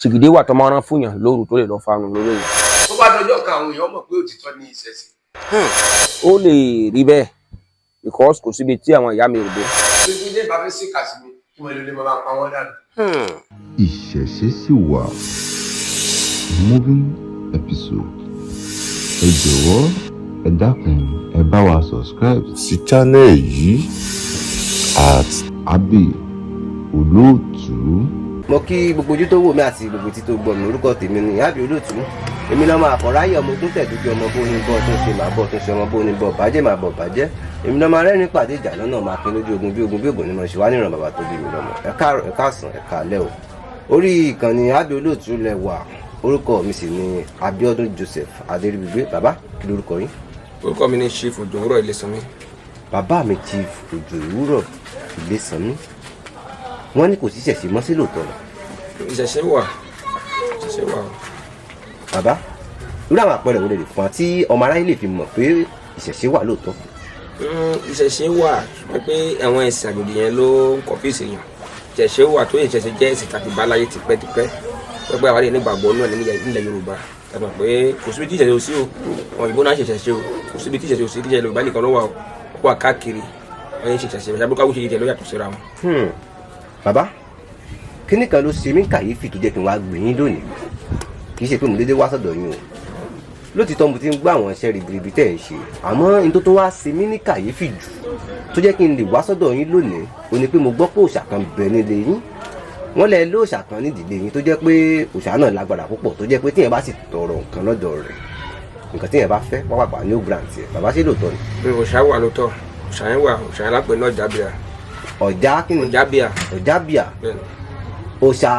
Sìgìdì wà tó máa rán fún yàn lóru tó lè lọ farun lórí èèyàn. Tó bá dọjọ́ kan, àwọn èèyàn mọ̀ pé òtítọ́ ní ìṣẹ̀ṣe. Ó lè rí bẹ́ẹ̀ because kò síbi tí àwọn ìyá mi ò dé. Gbogbo ilé ìbá fẹ́ ṣèkà sí mi kí wọ́n lè máa pa wọ́n dànù. Ìṣẹ̀ṣe sì wà, moving episode. Ẹ jọ̀wọ́, ẹ dákun, ẹ bá wa subscribe sí channel yìí @AbbyOlóòtú. Mo kí gbogbo ojú tó wò mí àti gbogbo etí tó gbọ́ mi. Orúkọ tèmi ni Àbí Olóòtú. Èmi lọ́mọ àkọ́ráyè, ọmọ ogun tẹ̀dójú, ọmọ bóni bọ́ tó ń ṣe màá bọ́ tó ń ṣe, ọmọ bóni bọ́ bàjẹ́ màá bọ̀ bàjẹ́. Èmi lọ́mọ arẹ́rìn pàdé ìjà lọ́nà, máa pín lójú ogun bí ogun bí ogun ni mo ṣe wá níran bàbá tó bí mi lọ́mọ. Ẹ káàárọ̀, ẹ káàsán, ẹ káalẹ́ o. Orí ìkànnì Àbí Olóòtú lẹ wà. Orúkọ mi sì ni Abíọ́dún Joseph Adéríbigbé. Bàbá, kí lorúkọ yín? Orúkọ mi ni Chief Òjòwúrọ̀ Ilésànmí. Bàbá mi, Chief Òjòwúrọ̀ Ilésànmí, wọ́n ní kò sí ìṣẹ̀ṣe mọ́, sí lóòótọ́ lọ? Ìṣẹ̀ṣe wà, ìṣẹ̀ṣe wà o. Bàbá, irú àwọn àpẹẹrẹ wo lè lè fún wa tí ọmọ aráyé lè fi mọ̀ pé ìṣẹ̀ṣe wà lóòótọ́? Ìṣẹ̀ṣe wà, ṣùgbọ́n pé àwọn ẹ̀sìn àjòjì yẹn ló ń kọ́fíìsì èèyàn. Ìṣẹ̀ṣe wà tó ìṣẹ̀ṣe jẹ́ ẹ̀sìn tàbí báláyé tipẹ́tipẹ́, pẹ́pẹ́ àwọn àlè nígbàgbọ́ náà nílẹ̀ Yorùbá. Tàbí pé kò síbi tí ìṣẹ̀ṣe ò sí o. Àwọn òyìnbó náà ṣe ìṣẹ̀ṣe o. Kò síbi tí ìṣẹ̀ṣe ò sí. Kí ìṣẹ̀ṣe Yorùbá nìkan ló wà o, ó wà káàkiri. Wọ́n yẹn ṣe ìṣẹ̀ṣe ìṣẹ̀ṣe abúlé ṣe ìṣẹ̀ṣe ló yàtọ̀ síra wọn. Bàbá, kíní kan ló ṣe mí kàyéfì tó jẹ́ kí n wá gbé yín lónìí. Kì í ṣe pé mo dédé wá sọ́dọ̀ yín o. Lótìtọ́, mo ti ń gbọ́ àwọn iṣẹ́ ribiribi tẹ̀ ń ṣe, àmọ́ n tó tó wá ṣe mí ní kàyéfì jù tó jẹ́ kí n lè wá sọ́dọ̀ yín lónìí ó ní pé mo gbọ́ pé òòṣà kan bẹ nílé yín. Wọ́n lẹ lóòṣà kan nídìílé yín tó jẹ́ pé òòṣà náà lágbára púpọ̀, tó jẹ́ pé tíyẹn bá sì tọrọ nǹkan lọ́dọ̀ rẹ̀, nǹkan tíyẹn bá fẹ́ pápápá ní ó grant ẹ̀. Bàbá, ṣé lóòótọ́ ni? Òòṣà wà lóòótọ́. Òòṣà yẹn wà. Òòṣà yẹn lápẹ̀ náà Ọ̀jábíà. Ọ̀já kí ni? Ọ̀jábíà. Ọ̀jábíà. Bẹ́ẹ̀ ni. Òòṣà.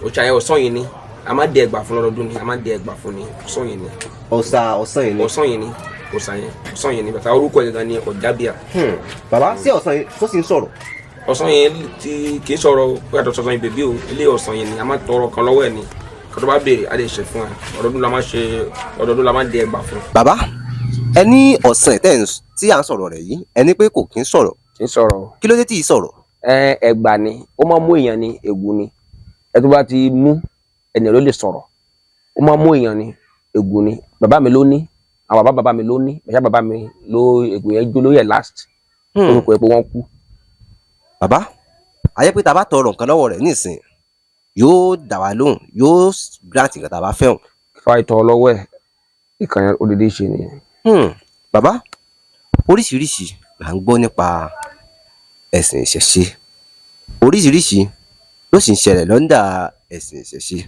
Òòṣà yẹn, ọ̀sán yìí ni a máa dẹ ẹgbà fún lọ́dọọdún ni a máa dẹ ẹgbà fún ni. Ọ̀sán yìí ni. Òòṣà ọ̀sán yìí ni? Ọ̀sán yìí ni òòṣà yẹn. Ọ̀sán yìí ni bàtà. Orúkọ ẹ̀ gangan ni Ọ̀jábíà. Bàbá, sí ọ̀sán yìí tó sì ń sọ̀rọ̀? Ọ̀sán yẹn tí kì í sọ̀rọ̀ o, ó yàtọ̀ sọ̀sán yìí bèbí o. Ilé ọ̀sán yẹn ni a máa tọrọ kan lọ́wọ́ ẹ̀ ni. Kó tó bá béèrè, a lè ṣe fún ẹ. Ọdọọdún la máa ṣe, ọdọọdún la máa dẹ ẹgbà fún. Bàbá, ẹ ní ọ̀sán ẹ̀ tẹ́ ń tí à ń sọ̀rọ̀ rẹ̀ yìí, ẹ ní pé kò kí ń sọ̀rọ̀. Kì í sọ̀rọ̀ o. Kí ló dé tí ì sọ̀rọ̀? Ẹ ẹgbà ni ó máa mú èèyàn ní ègún ni. Ẹ tó bá ti mú ẹnì ló lè sọ̀rọ̀. Ó máa mú èèyàn ní ègún ni. Bàbá mi ló ní, àwọn bàbá bàbá mi ló ní. Bàbá bàbá mi ló ègún yẹn jó lórí ẹ̀ last. Orúkọ ẹ̀ pé wọ́n kú. Bàbá, àyẹ́ pé tá a bá tọrọ nǹkan lọ́wọ́ rẹ̀ nísìn, yóò dá wa lóhùn, yóò grant nǹkan tá a bá fẹ́ hùn? Fa ìtọ̀ lọ́wọ́ ẹ̀, ìkànnì odidi ṣe nìyẹn. Bàbá, oríṣiríṣi là ń gbọ́ nípa ẹ̀sìn ìṣẹ̀ṣe, oríṣiríṣi ló sì ń ṣẹlẹ̀ lọ́ndà ẹ̀sìn ìṣẹ̀ṣe,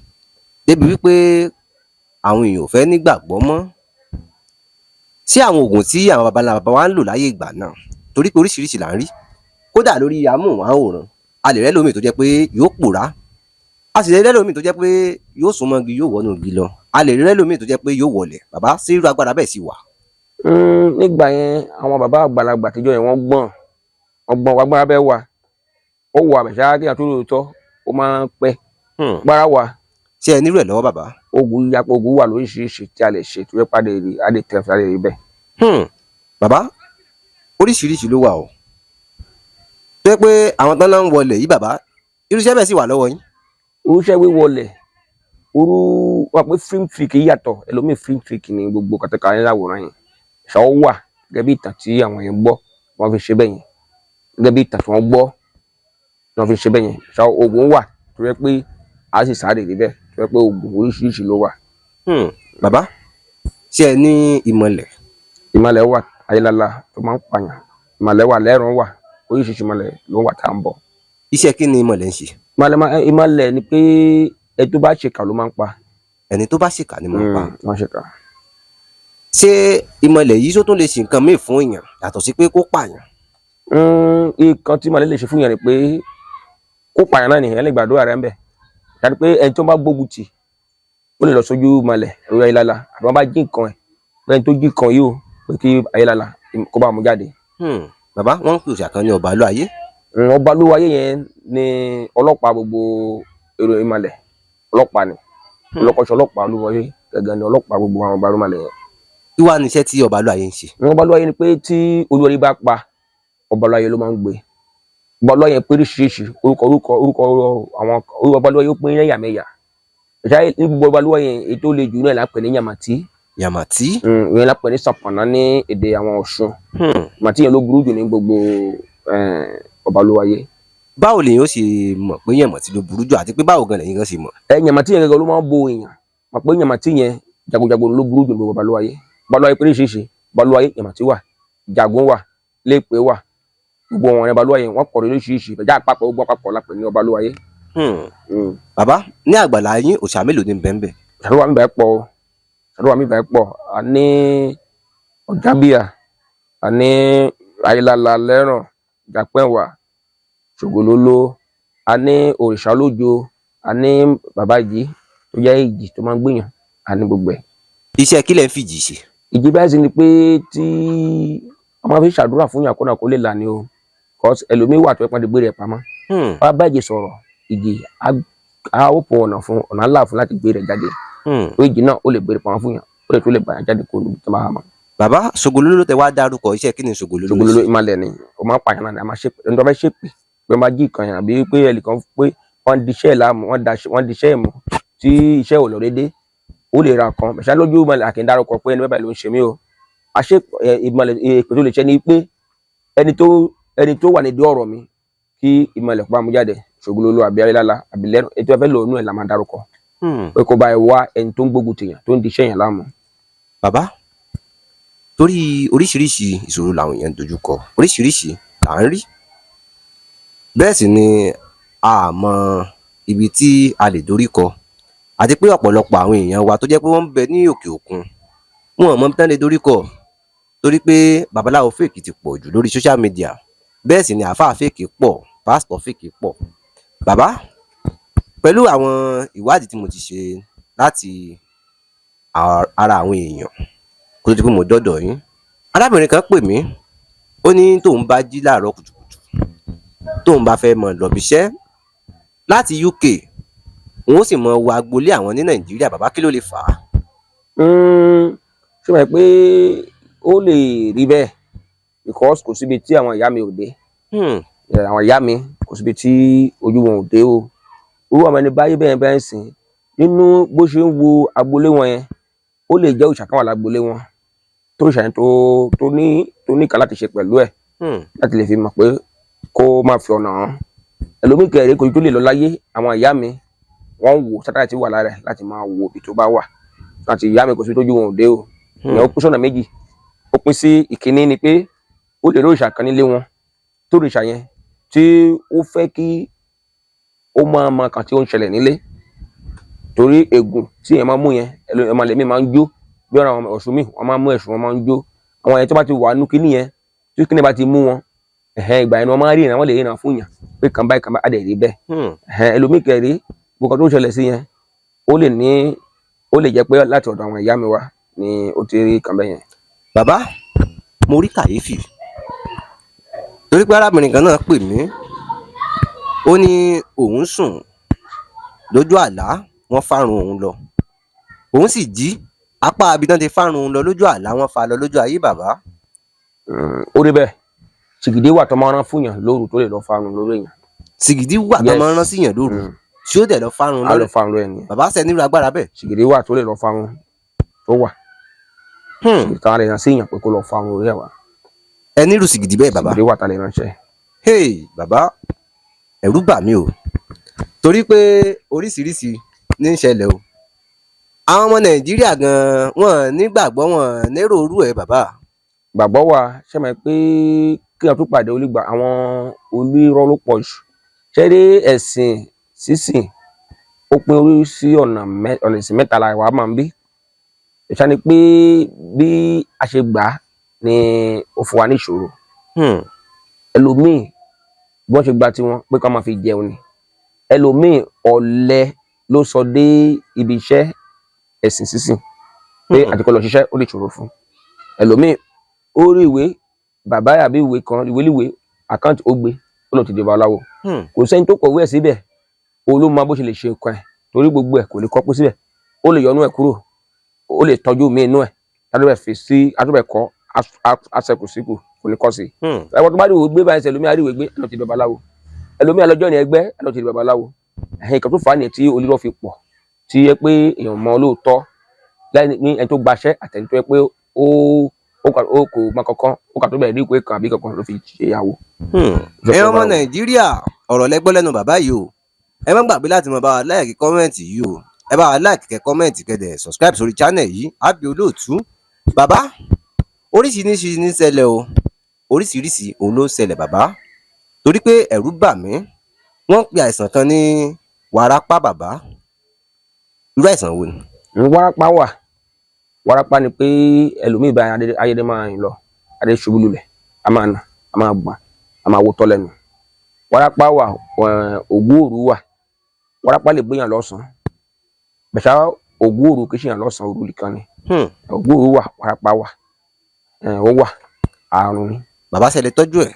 débi wípé àwọn èèyàn ò fẹ́ nígbàgbọ́ mọ́ sí àwọn oògùn tí àwọn baba ńlá baba wa ń lò láyé ìgbà náà, torí pé oríṣiríṣi là ń rí. Kódà lórí amóhùnmáwòrán, a lè rẹ́lòmíì tó jẹ́ pé yóò pòórá, a sì lè rẹ́lòmíì tó jẹ́ pé yóò súnmọ́ igi, yóò wọnú igi lọ, a lè rẹ́lòmíì tó jẹ́ pé yóò wọlẹ̀. Bàbá, sí irú agbára bẹ́ẹ̀ sì wà? Nígbà yẹn, àwọn bàbá àgbàlagbà àtijọ́ yẹn, wọ́n gbọ́n, wọ́n gbọ́n. Agbára bẹ́ẹ̀ wà, ó wà bẹ̀ṣá kí àtúrò lóòótọ́ ó máa ń pẹ́. Agbára wà. Ṣé ẹ nírú ẹ̀ lọ́wọ́, bàbá? Oògùn yíyapa, oògùn wà lóríṣiríṣi tí a lè ṣe tó yẹ pàdé rí, a lè tẹ̀ a lè rí bẹ́ẹ̀. Bàbá, oríṣiríṣi ló wà o, tó yẹ pé àwọn tán náà ń wọlé yìí. Bàbá, irúṣẹ́ bẹ́ẹ̀ sì wà lọ́wọ́ yín? Irúṣẹ́ wíwọlẹ̀ orú wà pé film trick yàtọ̀. Ẹlòmíì, film trick ni gbogbo kàtàkà yẹn láwòrán yẹn ṣàwọ́ wà. Gẹ́gẹ́ bí ìtàn tí àwọn yẹn gbọ́, wọ́n fi ṣe bẹ́ẹ̀ yẹn. Gẹ́gẹ́ bí ìtàn tí wọ́n gbọ́, wọ́n fi ṣe bẹ́ẹ̀ yẹn. Ṣàwọ́ oògùn wà tó yẹ pé a sì sáré rí bẹ́ẹ̀, tó yẹ pé oògùn oríṣiríṣi ló wà. Bàbá, ṣé ẹ ní ìmọ̀lẹ̀? Ìmọ̀lẹ̀ wà, ayélálá tó máa ń pààyàn. Ìmọ̀lẹ̀ wà, lẹ́rùn wà, oríṣiríṣi ìmọ̀lẹ̀ ló wà tá à ń bọ̀. Iṣẹ́ kí ni ìmọ̀lẹ̀ ń ṣe? Ìmọ̀lẹ̀ ni pé ẹ tó bá ṣèkà ló máa ń pa. Ẹni tó bá ṣèkà ni mo ń pa? Wọ́n ṣèkà. Ṣé ìmọ̀lẹ̀ yìí tó tún lè ṣe nǹkan míì fún èèyàn yàtọ̀ sí pé kó pààyàn? Nǹkan tí ìmọ̀lẹ̀ lè ṣe fún yàn ni pé kó pààyàn náà nìyẹn lè gbàdúrà rẹ̀ ń bẹ̀. Tàbí pé ẹni tó bá gbógun tì, ó lè lọ sójú ìmọ̀lẹ̀ orí ayélujára, àbí wọ́n bá jí nǹkan ẹ̀, pé ẹni tó jí nǹkan yìí o, pé kí ayélujára kó bá mú jáde. Bàbá, wọ́n ń pè òòṣà kan ní ọba ló ayé. Ọba ló wáyé yẹn ní ọlọ́pàá gbogbo èrò ìmọ̀lẹ̀. Ọlọ́pàá ni ọlọ́kọ̀ṣọ́. Ọlọ́pàá ló wáyé gẹ́gẹ́ ní ọlọ́pàá gbogbo àwọn ọba ìmọ̀lẹ̀ yẹn. Kí wàá ní iṣẹ́ tí ọba ló ayé ń ṣe? Ọba ló wáyé ni pé tí olúwarí bá pa, ọba ló wáyé ló máa ń gbé. Ọba ló wáyé pé oríṣiríṣi orúkọ àwọn orúkọ ọba ló wáyé, ó pín ẹ̀yàmẹ̀yà. Ìṣá ní gbogbo ọbalúwa yẹn, èyí tó le jù náà la pè ní Yàmàtí. Yàmàtí. Ìyẹn la pè ní Sàpàná ní èdè àwọn Ọ̀ṣun. Yàmàtí yẹn ló burú jù ní gbogbo ọbalúwa yẹn. Báwo lèyìn ó ṣe mọ̀ pé Yàmàtí ló burú jù, àti pé báwo gan lẹ́yìn gan ṣe mọ̀? Ẹ Yàmàtí yẹn gẹ́gẹ́ ló máa ń bo èèyàn mọ̀ pé Yàmàtí yẹn jagunjagun ló burú jù ní gbogbo ọbalúwa yẹn. Ọbalúwa yẹn pé oríṣiríṣi ọbalúwa yẹn, Yàmàtí wà, Jagun wà, Lépè wà, gbogbo wọn ní ọbalúwa yẹn wọ́n pọ̀ lóríṣiríṣi ìbẹ̀já àpapọ̀, gbogbo àpapọ̀ la pè ní ọbalúwa yẹn. Bàbá, ní àgbàlá yín, òòṣà mélòó ní bẹ́ẹ̀ bẹ́ẹ̀? Ṣàdúrà mi báyìí pọ̀ o, ṣàdúrà mi báyìí pọ̀. A ní Ọ̀jábíà, a ní Ayélálá lẹ́ràn, Jàpẹ́wà, Ṣògolóló, a ní Òrìṣà Olójo, a ní Bàbá Ìjì tó jẹ́ ìjì tó máa ń gbìyàn, a ní gbogbo ẹ̀. Iṣẹ́ kí lẹ̀ ń fìjì ṣe? Ìjì báyìí sì ni pé tí wọ́n máa fi ṣàdúrà fún yàn kónà kó lè là ní o, cause ẹlòmíì wà tó ẹ pọ́n ti gbé rẹ̀ pamọ́. Wọ́n á bá ìjì sọ̀rọ̀, ìjì á ó pọ̀ ọ̀nà fún ọ̀nà ńlá fún láti gbé rẹ̀ jáde. Ìjì náà ó lè gbé rẹ̀ pamọ́ fún yàn, ó lè tó lè gbà yàn jáde kó níbi tó máa mọ̀. Bàbá, Ṣògolóló tẹ wá dárúkọ, iṣẹ́ kí ni Ṣògolóló? Ṣògolóló ìmàlẹ̀ ni, ó máa ń pààyàn náà ni. A máa ṣépè, ẹni tó fẹ́ ṣépè pé wọ́n máa jí ìkànnì àbí pé ẹnìkan pé wọ́n di iṣẹ́ láàmú, wọ́n di iṣẹ́ ìmú tí iṣẹ́ ò lọ déédé, ó lè ra kan ṣá lójú ìmọ̀lẹ̀. Àkì ń dárúkọ pé ẹni bẹ́ẹ̀ ló ń ṣe mí o. Àṣẹ ìmọ̀lẹ̀ èpè tó lè ṣe ni pé ẹni tó wà nídìí ọ̀rọ̀ mi kí ìmọ̀lẹ̀ pa mú jáde, Ṣògolóló àbí Ayélálá àbí lẹ́nu ètò ẹ̀fẹ́ lòónú ẹ̀ la máa dárúkọ pé kó bá ẹ wá ẹni tó ń gbógun tèèyàn, tó ń di iṣẹ́ yẹn láàmú. Bàbá, torí oríṣiríṣi ìṣòro làwọn èèyàn ń dojú kọ, oríṣiríṣi là ń rí, bẹ́ẹ̀ sì ni a mọ ibi tí a lè dorí kọ, àti pé ọ̀pọ̀lọpọ̀ àwọn èèyàn wa tó jẹ́ pé wọ́n ń bẹ ní òkè òkun, wọn ò mọ ibi tán lè dorí kọ, torí pé babaláwo fake ti pọ̀ jù lórí social media, bẹ́ẹ̀ sì ni àáfàá fake pọ̀, pásítọ̀ fake pọ̀. Bàbá, pẹ̀lú àwọn ìwádìí tí mo ti ṣe láti ara àwọn èèyàn kó tó di pé mo dọ́dọ̀ yín, arábìnrin kan pè mí, ó ní tóun bá jí láàárọ̀ kùtùkùtù, tóun bá fẹ́ mọ̀ lọ ibiṣẹ́ láti UK, òun ó sì mọ wo agboolé àwọn ní Nàìjíríà. Bàbá, kí ló lè fà á? Ṣé o mọ̀ pé ó lè rí bẹ́ẹ̀? Because kò síbi tí àwọn ìyá mi ò dé. Àwọn ìyá mi, kò síbi tí ojú wọn ò dé o. Irú àwọn ẹni báyé bẹ́ẹ̀ bẹ́ẹ̀ ń sìn nínú bó ṣe ń wo agboolé wọn yẹn, ó lè jẹ́ òòṣà kan wà lágboolé wọn tó òòṣà yẹn tó ní ìka láti ṣe pẹ̀lú ẹ̀ láti lè fi mọ̀ pé kó má fi ọ̀nà hàn ẹlòmíì. Kẹrẹ kò tó lè lọ láyé. Àwọn ìyá mi, wọ́n wò sátáìtì wà lára ẹ̀ láti máa wo ibi tó bá wà láti ìyá mi, kò síbi tójú wọn ò dé o. Ìyẹn ó pín sọ́nà méjì. Ó pín sí ìkíní ni pé ó lè rí òòṣà kan nílé wọn tó òrìṣà yẹn tí ó fẹ́ kí ó máa mọ kan tí ó ń ṣẹlẹ̀ nílé, torí ègún tí èèyàn máa mú yẹn, ẹlòmíì máa ń jó bí ọ̀rọ̀ àwọn Ọ̀ṣun míì, wọ́n máa ń mú ẹ̀ṣù, wọ́n máa ń jó. Àwọn yẹn tó bá ti wà nú kíní yẹn, tí kíní bá ti mú wọn, ẹ̀hẹ́n, ìgbà yẹn ni wọ́n máa ń rí ìran, wọ́n lè ríran fún yàn pé kan báyìí, kan báyìí, á dẹ̀ rí bẹ́ẹ̀. Ẹ̀hẹ́n, ẹlòmíì kẹrí, gbogbo kan tó ń ṣẹlẹ̀ sí yẹn, ó lè ní ó lè jẹ́ pé láti ọ̀dọ̀ àwọn ìyá mi wá ni ó ti rí kan bẹ́ẹ̀ yẹn. Bàbá, mo rí kàyéfì torí pé arábìnrin kan náà pè mí, ó ní òun sùn lójú àlá, wọ́n fárun òun lọ, òun sì jí, apá abidán ti fárun òun lọ lójú àlá, wọ́n fa lọ lójú ayé, bàbá. Ó rí bẹ́ẹ̀. Sìgìdì wà tó máa rán fún yàn lóru tó lè lọ farun lórí èèyàn. Sìgìdì wà tó máa ń rán síyàn lóru tí ó dẹ̀ lọ fárun á lọ lórí? Farun lórí ẹni yẹn. Bàbá, ṣe nílò agbára bẹ́ẹ̀? Sìgìdì wà tó lè lọ farun tó wà. Sìgìdì tá a lè rán sí èèyàn pé kó lọ farun orí ẹ̀ wá. Ẹ nílò sìgìdì bẹ́ẹ̀, bàbá? Sìgìdì wà tá a lè ránṣẹ́. Hey, bàbá, ẹ̀rù bà mí o, torí pé oríṣiríṣi ní í ṣẹlẹ̀ o. Àwọn ọmọ Nàìjíríà gan-an, wọn nígbàgbọ́, wọn nérò orú ẹ̀, bàbá. Gbàgbọ́ wa ṣe mọ̀ pé kí wọ́n tún pàdé olùgbà àwọn onírọ́ ló pọ̀ jù. Ṣé rí ẹ̀sìn sísìn, ó pín orí sí ọ̀nà ọ̀nà ìsìn mẹ́ta la wàá máa ń bí. Ìṣá ni pé bí a ṣe gbà á ni ó fún wa ní ìṣòro. Ẹlòmíì, bí wọ́n ṣe gba tiwọn pé ká máa fi jẹun ni. Ẹlòmíì, ọ̀lẹ ló sọ dé ibi iṣẹ́ ẹ̀sìn sísìn pé àti kó lọ ṣiṣẹ́, ó lè ṣòro fún ẹlòmíì. Ó rí ìwé bàbá àbí ìwé kan, ìwé líwé àkáǹtì, ó gbé, ó lọ ti di babaláwo. Kò sẹ́ni tó kọ̀wé ẹ̀ síbẹ̀. Òun ló mọ bó ṣe lè ṣe nǹkan ẹ̀, torí gbogbo ẹ̀ kò lè kọ́ pé síbẹ̀. Ó lè yọnú ẹ̀ kúrò, ó lè tọ́jú míì inú ẹ̀ tádùbẹ̀ fi sí adúbẹ̀ kọ́ àṣẹkù síkù, kò ní kọ́ sí. Ẹ̀wọ̀n tó bá rí ìwé gbé báyìí, ẹlòmíì á rí ìwé gbé, ẹ̀ lọ ti di babaláwo. Ẹlòmíì alọ́jọ́ ní ẹgbẹ́, ẹ̀ lọ ti di babaláwo. Ẹ̀hìn kan tó fà á nìyẹn tí onírọ́ fi pọ̀. Tí yẹ pé èèyàn mọ lóòótọ́ láì ní ẹni tó gbaṣẹ́ àtẹni tó yẹ pé ó kò mọ kankan, ó kà tó bẹ̀rẹ̀ ní ìwé kan àbí kankan ló fi ṣe ìyàwó. Ẹ̀yin ọmọ Nàìjíríà, ọ̀rọ̀ lẹ gbọ́ lẹ́nu bàbá yìí o. Ẹ má gbàgbé láti máa bá wa like, comment yìí o. Ẹ bá wa like, kẹ́ comment, kẹ́ dẹ̀ subscribe sórí channel yìí, Àbí Olóòtú. Bàbá, oríṣiríṣi ní ṣẹlẹ̀ o, oríṣiríṣi òun ló ń ṣẹlẹ̀, bàbá, torí pé ẹ̀rù bà mí. Wọ́n ń pe àìsàn kan ní wárápá. Bàbá, irú àìsàn wo ni? Wárápá wà. Wárápá ni pé ẹlòmíì bá ayédè máa rìn lọ, adé ṣubú lulẹ̀, a máa nà, a máa gbọ̀n, a máa wótọ́ lẹ́nu. Wárápá wà, ògún òru wà. Wárápá lè gbéyàn lọ́sàn-án bẹ̀ṣà, ògún òru kì í ṣèyàn lọ́sàn-án, òru nìkan ni. Ògún òru wà, wárápá wà, ó wà, àrùn ni. Bàbá, ṣe lè tọ́jú ẹ̀?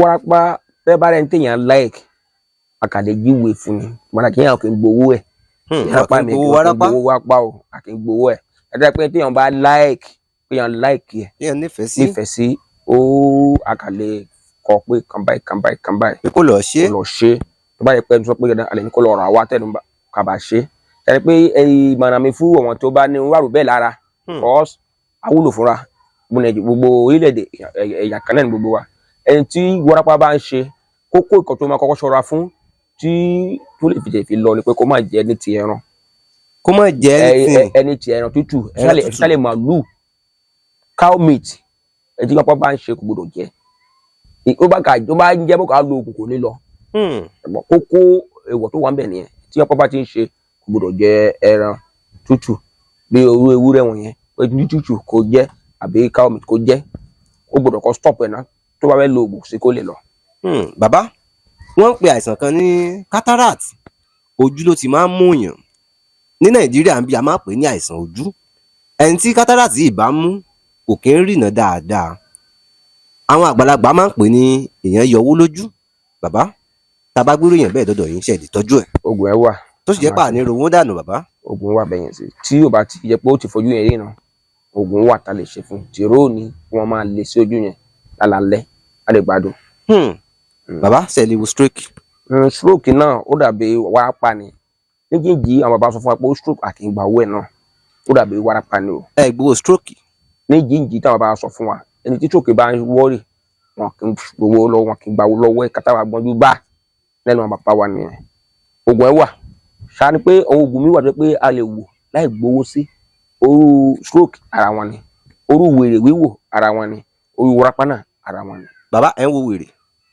Wárápá, tẹ́ bá rẹ̀ ń téèyàn like, àkàlẹ̀ jíwèé fún ni gbọ́dọ̀ kí èèyàn kì í gbowó ẹ̀. Wárápá mi kì í kì í wárápá gbowó wárápá o, a kì í gbowó ẹ̀. Ẹ jẹ́ pé téèyàn bá like, téèyàn like ẹ̀, téèyàn nífẹ̀ẹ́ sí, nífẹ̀ẹ́ sí ó, àkàlẹ̀ kọ pé kan báyìí, kan báyìí, kan báyìí, pé kó lọ́ọ́ ṣe. Kó lọ ṣe. Tó bá yẹ pé ẹni sọ pé dandan alẹ́ ní kó lọ rà wá tẹnu kà bá ṣe ẹ pé ìmọ̀ràn mi fún àwọn tó bá ní wàrú bẹ́ẹ̀ lára, cause awúlò fúnra gbogbo orílẹ̀-èdè, ẹ̀yà kan náà ní gbogbo wa. Ẹni tí wárápá bá ń ṣe, kókó ìkan tó máa kọ́kọ́ ṣọ́ra fún tí tó lè fi tẹ̀ fi lọ ni pé kó má jẹ ní ti ẹran. Kó má jẹ anything. Ẹni ti ẹran tútù, Ẹran tútù. Especially màlúù, cow meat. Ẹni tí wárápá bá ń ṣe kò gbọdọ̀ jẹ. Ó bá kà, ó bá ń jẹ́ bó kà á lo oògùn, kò ní lọ. Ẹ̀gbọ́n, kókó èèwọ̀ tó wà ń bẹ̀ nìyẹn. Tí wárápá bá ti ń ṣe, kò gbọdọ̀ jẹ ẹran tútù bí orú ewúrẹ́ wọ̀nyẹn, pé ní tútù kò jẹ àbí cow meat kò jẹ. Ó gbọdọ̀ kọ́ stop ẹ̀ náà tó bá fẹ́ lo oògùn sí kó lè lọ. Bàbá, wọ́n ń pe àìsàn kan ní cataract. Ojú ló ti máa ń múyàn. Ní Nàìjíríà ń bí, a máa ń pè ní àìsàn ojú. Ẹni tí cataract yìí bá mú kò kí ń rìnà dáadáa. Àwọn àgbàlagbà máa ń pè ní èèyàn yọwó lójú. Bàbá, tá a bá gbérò èèyàn bẹ́ẹ̀ dọ́dọ̀ yín, ṣe lè tọ́jú ẹ̀? Oògùn ẹ̀ wà. Tó sì jẹ́ pé àní rówó dànù, bàbá? Oògùn wà bẹ́yẹn sí. Tí ò bá ti jẹ́ pé ó ti fojú yẹn ríran, oògùn wà tá a lè ṣe fún tìró ni wọ́n máa lè sí ojú yẹn lálálẹ́, á lè gbádùn. Bàbá, ṣe lè wo stroke? Stroke náà, ó dàbí wárápá ni méjèèjì. Àwọn bàbá sọ fún wa pé ó stroke àti ìgbà owó ẹ̀ náà, ó dàbí wárápá ni o. Ẹ gbowó stroke? Méjèèjì táwọn bàbá sọ fún wa, ẹni tí stroke bá ń wọ́rì, wọn kì í gbowó lọ́wọ́, wọn kì í gbà owó lọ́wọ́ ẹ̀. Kátà wà gbọ́njú bá lẹ́nu àwọn bàbá wa nìyẹn. Oògùn ẹ̀ wà ṣáà ni pé àwọn oògùn mi wà tó pé a lè wò láì gbowó sí. Orú stroke ara wọn ni, orú wèrè wíwò ara wọn ni, orú wárápá náà ara wọn ni. Bàbá, ẹ ń wo wèrè?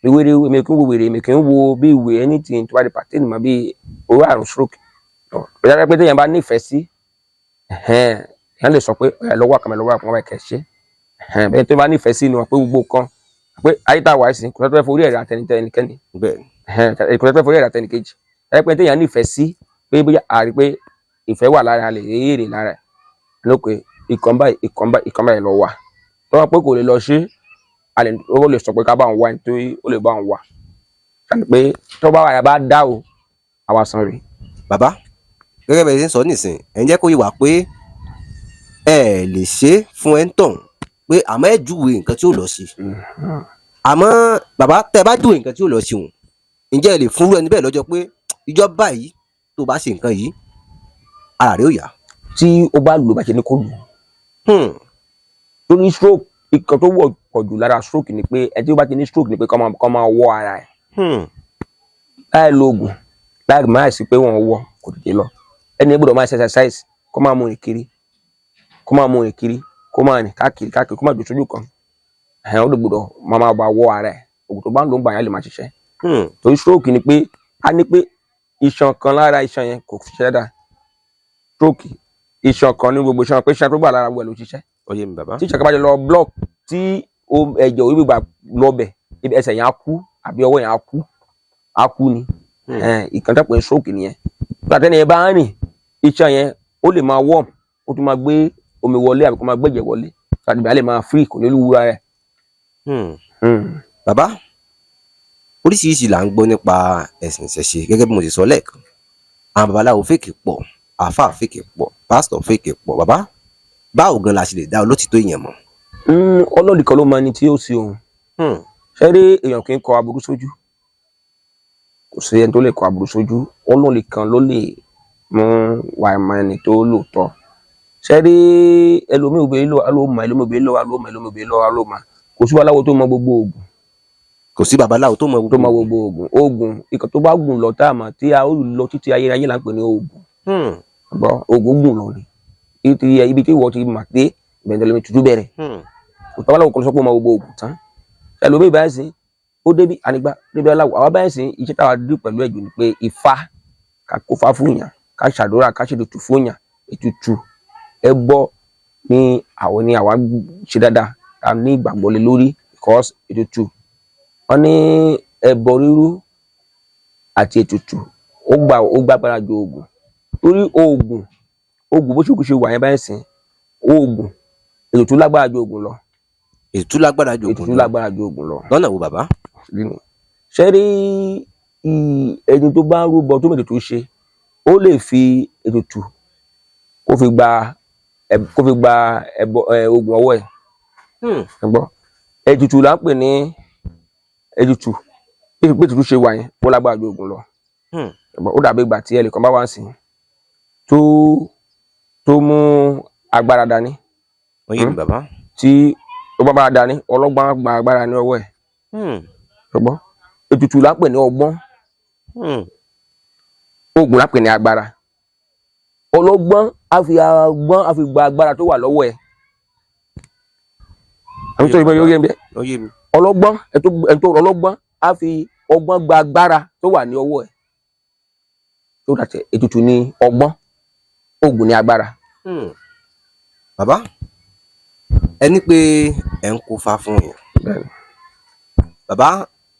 Wèrè, èmi kì í wo wèrè, èmi kì í wo bí ìwé anything tó bá di pertain mọ́ bí orú àrùn stroke. Ìyá pé téèyàn bá nífẹ̀ẹ́ sí, èèyàn lè sọ pé ẹ lọ́wọ́ àkàmẹ́, lọ́wọ́ àkàmẹ́ kẹ̀ ṣe bẹ́ẹ̀. Tó bá nífẹ̀ẹ́ sí ni wọn pé gbogbo nǹkan pé ayé tá a wà sí, kò tó fẹ́ forí ẹ̀rọ àtẹnitẹ́ ẹnikẹ́ni, kò tó fẹ́ forí ẹ̀rọ àtẹnikejì. Ẹ pé téèyàn nífẹ̀ẹ́ sí pé bóyá a rí pé ìfẹ́ wà lára lè rí èrè lára ẹ̀ lókè, ìkan báyìí, ìkan báyìí, ìkan báyìí lọ wà tó wá pé kò lè lọ ṣe, a lè, ó lè sọ pé ká bá òun wá ẹni tó ó lè bá òun wà kàní pé tó bá wà yà bá dá o, àwa san rè. Bàbá, gẹ́gẹ́ bẹ́ẹ̀ ṣe ń sọ nísìn, ẹ̀ ń jẹ́ kó yé wa pé ẹ lè ṣe é fún ẹ̀ ń tàn pé, àmọ́ ẹ júwe nǹkan tí ó lọ ṣe. Àmọ́ bàbá, tẹ́ ẹ bá júwe nǹkan tí ó lọ ṣe òun, ǹjẹ́ ẹ lè fúnrú ẹni bẹ́ẹ̀ lọ́jọ́ pé ìjọ báyìí tó bá ṣe nǹkan yìí, ara rẹ̀ ó yá? Tí ó bá lò bá ṣe ní kó lò. Torí stroke, ìkan tó wọ̀ pọ̀ jù lára stroke ni pé ẹni tí ó bá ti ní stroke ni pé kó máa wọ́ ara ẹ̀ láì lo oògùn, láì máa sí pé wọ́n wọ́, kò tètè lọ. Ẹni gbọ́dọ̀ máa ṣe exercise, kó máa mú rìn kiri, kó máa mú rìn kiri, kó máa rìn káàkiri káàkiri, kó máa dùn sójú kan. Ẹ̀hẹ́n, ó lè gbọ́dọ̀ máa bá wọ́ ara ẹ̀. Oògùn tó bá ń lò ń gbà yẹn lè máa ṣiṣẹ́. Torí stroke ni pé a ní pé iṣan kan lára iṣan yẹn kò ṣiṣẹ́ dáa. Stroke, iṣan kan ní gbogbo iṣan, pé iṣan tó gbà lára gbogbo ẹ̀ ló ṣiṣẹ́. Ó yé mi, bàbá. Tí iṣan kan bá ti lọ block, tí ẹ̀jẹ̀ orí gbígbà lọbẹ̀, ibi ẹsẹ̀ yẹn á kú àbí ọwọ́ yẹn á kú, á kú ni. Ìkan tó pè ní stroke nìyẹn. Nígbà tẹ́ni yẹn bá ń rìn, iṣan yẹn ó lè máa warm, ó tún máa gbé omi wọlé àbí kó máa gbẹ̀jẹ̀ wọlé tàbí á lè máa free, kò ní lù wúra rẹ̀. Bàbá, oríṣiríṣi là ń gbọ́ nípa ẹ̀sìn ìṣẹ̀ṣe. Gẹ́gẹ́ bí mo ti sọ lẹ́ẹ̀kan, àwọn babaláwo fake pọ̀, àáfàá fake pọ̀, pásítọ̀ fake pọ̀. Bàbá, báwo gan la ṣe lè dá olótìtọ́ èèyàn mọ̀? Ọlọ́run nìkan ló mọ ẹni tí ó sí òun. Ṣé rí, èèyàn kì í kọ aburú sójú. Kò sí ẹni tó lè kọ aburú sójú. Ọlọ́run nìkan ló lè Mú wa mọ ẹni tó lóòótọ́. Ṣé rí, ẹlòmíì obìnrin ló ló mọ, ẹlòmíì obìnrin ló ló mọ, ẹlòmíì obìnrin ló ló mọ. Kò sí babaláwo tó mọ gbogbo oògùn. Kò sí babaláwo tó mọ tó mọ gbogbo. Gbogbo oògùn, oògùn ikọ̀ tó bá gùn lọ tá a mọ̀ tí a ó lọ títí ayérayé là ń pè ní oògùn. Gbọ́, oògùn gùn lọ ni ibi tí ìwọ ti mà dé ìbẹ̀rẹ̀ lómi tuntun bẹ̀rẹ̀. Babaláwo kan sọ pé ó mọ gbogbo oògùn tán. Ẹlòmíì báyìí sìn, ó débi ànígbà débi aláwọ àwa báyìí sìn, iṣẹ́ táwa dúró pẹ̀lú ẹ̀jọ̀ ni pé Ifá, ká kófá fún yàn, ká ṣàdúrà, ká ṣètùtù fún yàn, ètùtù ẹbọ ní àwọn ní àwa ṣe dáadáa, ká ní ìgbàgbọ́ lé lórí, because ètùtù wọn ní ẹbọ rírú àti ètùtù ó gbà gbára ju oògùn, torí oògùn bó ṣe kú ṣe wà yẹn báyìí sìn, oògùn, ètùtù lágbára ju oògùn lọ. Ètùtù lágbára ju oògùn Ètùtù lọ. lágbára ju oògùn lọ. Lọ́nà wo, bàbá? Nínú ṣé rí, ẹni tó bá ń rúbọ tó mètùtù ṣe, ó lè fi ètùtù kó fi gba ẹbọ ẹ oògùn ọwọ́ ẹ̀. Ẹ gbọ́, ètùtù là ń pè ní ètùtù. Bí ètùtù ṣe wà yẹn, ó lágbára ju oògùn lọ. Ẹ gbọ́, ó dàbí ìgbà tí ẹnìkan bá wá sí tó mú agbára dání. Wọ́n yé mi, bàbá. Tí ó bá bá dání, ọlọ́gbọ́n gba agbára ní ọwọ́ ẹ̀. Ẹ gbọ́, ètùtù là ń pè ní ọgbọ́n. Oògùn là ń pè ní agbára. Ọlọ́gbọ́n á fi ọgbọ́n á fi gba agbára tó wà lọ́wọ́ ẹ̀. Àbí tó yẹ yóò yé mi? Ó yé mi. Ọlọ́gbọ́n, ẹni tó ọlọ́gbọ́n á fi ọgbọ́n gba agbára tó wà ní ọwọ́ ẹ̀ tó dàtẹ̀. Ètùtù ní ọgbọ́n, oògùn ní agbára. Bàbá, ẹ ní pé ẹ ń kófá fún yàn. Bẹ́ẹ̀ni. Bàbá,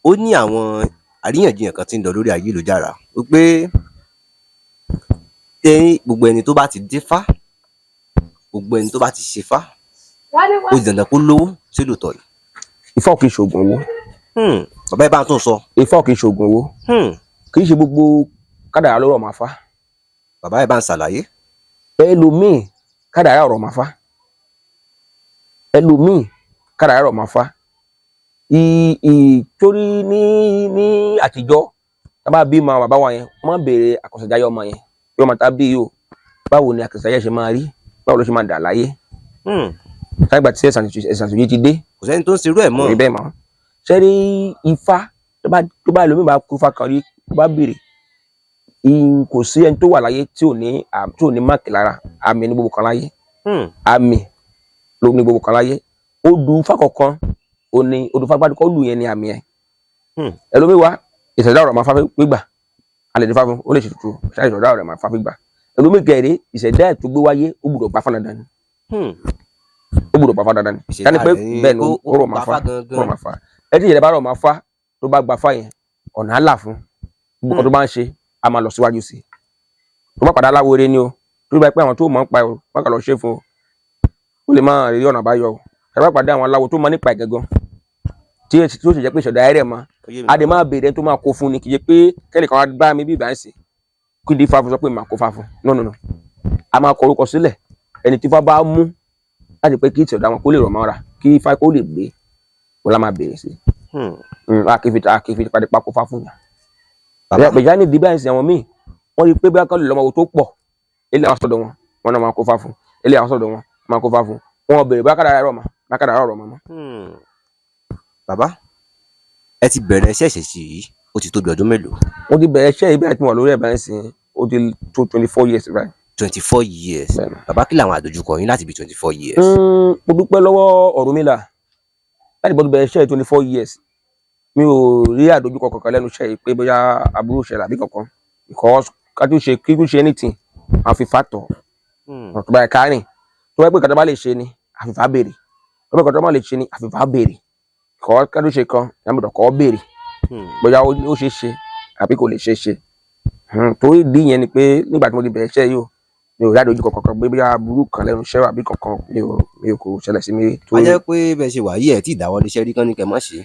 ó ní àwọn àríyànjiyàn kan tí ń lọ lórí ayélujára wípé ẹ̀yin, gbogbo ẹni tó bá ti dífá, gbogbo ẹni tó bá ti ṣefá, ó di dandan kó lówó. Ṣé lóòótọ́ ni? Ifá ò kì í ṣoògùn owó. Bàbá, ẹ bá ń tún sọ. Ifá ò kì í ṣoògùn owó. Kì í ṣe gbogbo kádàrá ló rọ̀ máa fá. Bàbá, ẹ bá ń ṣàlàyé. Ẹlòmíì, kádàrá ọ̀rọ̀ máa fá. Ẹlòmíì, kádàrá ọ̀rọ̀ máa fá. Torí ní àtijọ́, tá a bá bí ma bàbá wa yẹn, wọ́n máa ń béèrè àkọsẹ̀jáyé ọmọ yẹn bí ọmọ tá a bí yìí o, báwo ni àkọsẹ̀jáyé ṣe máa rí, báwo ló ṣe máa dà láyé? Sáyẹ̀gbà tí ẹ̀sán àṣìṣe ti dé, Kò sẹ́ni tó ń ṣerú ẹ̀ mọ́. Kò rí bẹ́ẹ̀ mọ́. Ṣé rí, Ifá tó bá ẹlòmíì bá kú ifá kan rí, tó bá béèrè, kò sí ẹni tó wà láyé tí ò ní mark lára. Àmì ní gbogbo kan láyé. Àmì ló ní gbogbo kan láyé. Odù ifá kọ̀ọ̀kan ó ní odù ifá gbádùn kọ́ lù yẹn ní àmì ẹ̀. Ẹlòmíì wá, ìṣẹ̀dá ọ̀rọ̀ máa fá gbígbà, a lè dífá fún, ó lè ṣètùtù ìṣẹ̀dá ọ̀rọ̀ máa fá gbígbà. Ẹlòmíì kẹrẹ, ìṣẹ̀dá ẹ̀ tó gbé wáyé, ó gbọ́dọ̀ gbà fún dandan ni. Ó gbọ́dọ̀ gbà fún dandan ni. Ìṣẹ̀dá Yánni pé rẹ̀ ni bẹ́ẹ̀ ni, ó ó rọ̀ máa gbà fá fá gangan. Ó rọ̀ máa fá. Ẹ tí ìṣẹ̀dá bá rọ̀ máa fá, tó bá gbà fá yẹn, ọ̀nà á là fún gbogbo nǹkan tó bá ń ṣe, a máa lọ síwájú sí i. Tó bá padà aláwòrè ni o, tó bá pẹ́ àwọn tó mọ̀ ń pa ẹ̀ o, wọ́n kà lọ ṣe fún o, ó lè máa rí ọ̀nà àbáyọ o. Ẹ bá pàdé àwọn aláwo tó mọ̀ nípa ẹ̀ gangan, tí ó sì jẹ́ pé ìṣẹ̀dá ẹ̀rẹ̀ mọ́, Ó yé mi. a dẹ̀ máa béèrè ẹni tó máa kó fún ni. Kì í ṣe pé kẹ́lẹ̀ kan wá bá mi bí ìbá ń sìn, kí n dífá fún, sọ pé màá kó fá fún. No, no, no, a máa kọ orúkọ sílẹ̀, ẹni tí ifá bá mú láti pé kí ìṣẹ̀dá wọn kó lè rọ̀ mọ́ra, kí ifá kó lè gbé wọn la máa béèrè sí. A kì í fi tipátipá kó fá fún yàn. Bàbá. Bẹ̀yà ní ìdí báyìí sí, àwọn míì wọ́n rí i pé bí wọ́n lè lọ́mọ tó pọ̀, ilé àwọn sọ̀dọ̀ wọn, wọn náà máa kó fá fún, ilé àwọn sọ̀dọ̀ wọn máa kó fá fún wọn, béèrè bá kádàrá rọ̀ mọ́, bá kádàrá rọ̀ mọ́. Bàbá, ẹ ti bẹ̀rẹ̀ iṣẹ́ ìṣẹ̀ṣe yìí, ó ti tó bí ọdún mélòó? Mo ti bẹ̀rẹ̀ iṣẹ́ yìí bẹ́ẹ̀ tí mo wà lórí ẹ̀ báyìí sí, ó ti tó 24 years báyìí. 24 years? Bẹ́ẹ̀ni. Bàbá, kí làwọn àdójúkọ yín láti bí 24 years? Mo dúpẹ́ lọ́wọ́ Ọ̀rúnmìlà. Láti bọ́dún bẹ̀rẹ̀ iṣẹ́ yìí 24 years, mi ò rí àdójúkọ kankan lẹ́nu iṣẹ́ yìí pé bóyá aburú ṣẹlẹ̀ àbí kankan, because ká tó ṣe, kí tó ṣe anything, àfi fàtọ̀ ọ̀rọ̀ tó bá yẹ ká rìn, tó bá yẹ pé nǹkan tó bá lè ṣe ni àfìfà béèrè, tó bá yẹ nǹkan tó bá lè ṣe ni àfìfà béèrè kọ́. Ká tó ṣe kan, ìyá mi kọ́ béèrè bóyá ó ṣe é ṣe àbí kò lè ṣe é ṣe. Torí ìdí yẹn ni pé nígbà tí mo ti bẹ̀rẹ̀ iṣẹ́ yìí o, mi ò rí àdójúkọ kankan pé bóyá aburú kan lẹ́nu iṣẹ́ àbí kankan, mi ò kò ṣẹlẹ̀ sí mi. A jẹ́ pé bẹ́ẹ̀ ṣe wà yìí, ẹ̀ tí ì dáwọ́ léṣẹ́ rí kán ní kẹ́ mọ́ ṣe.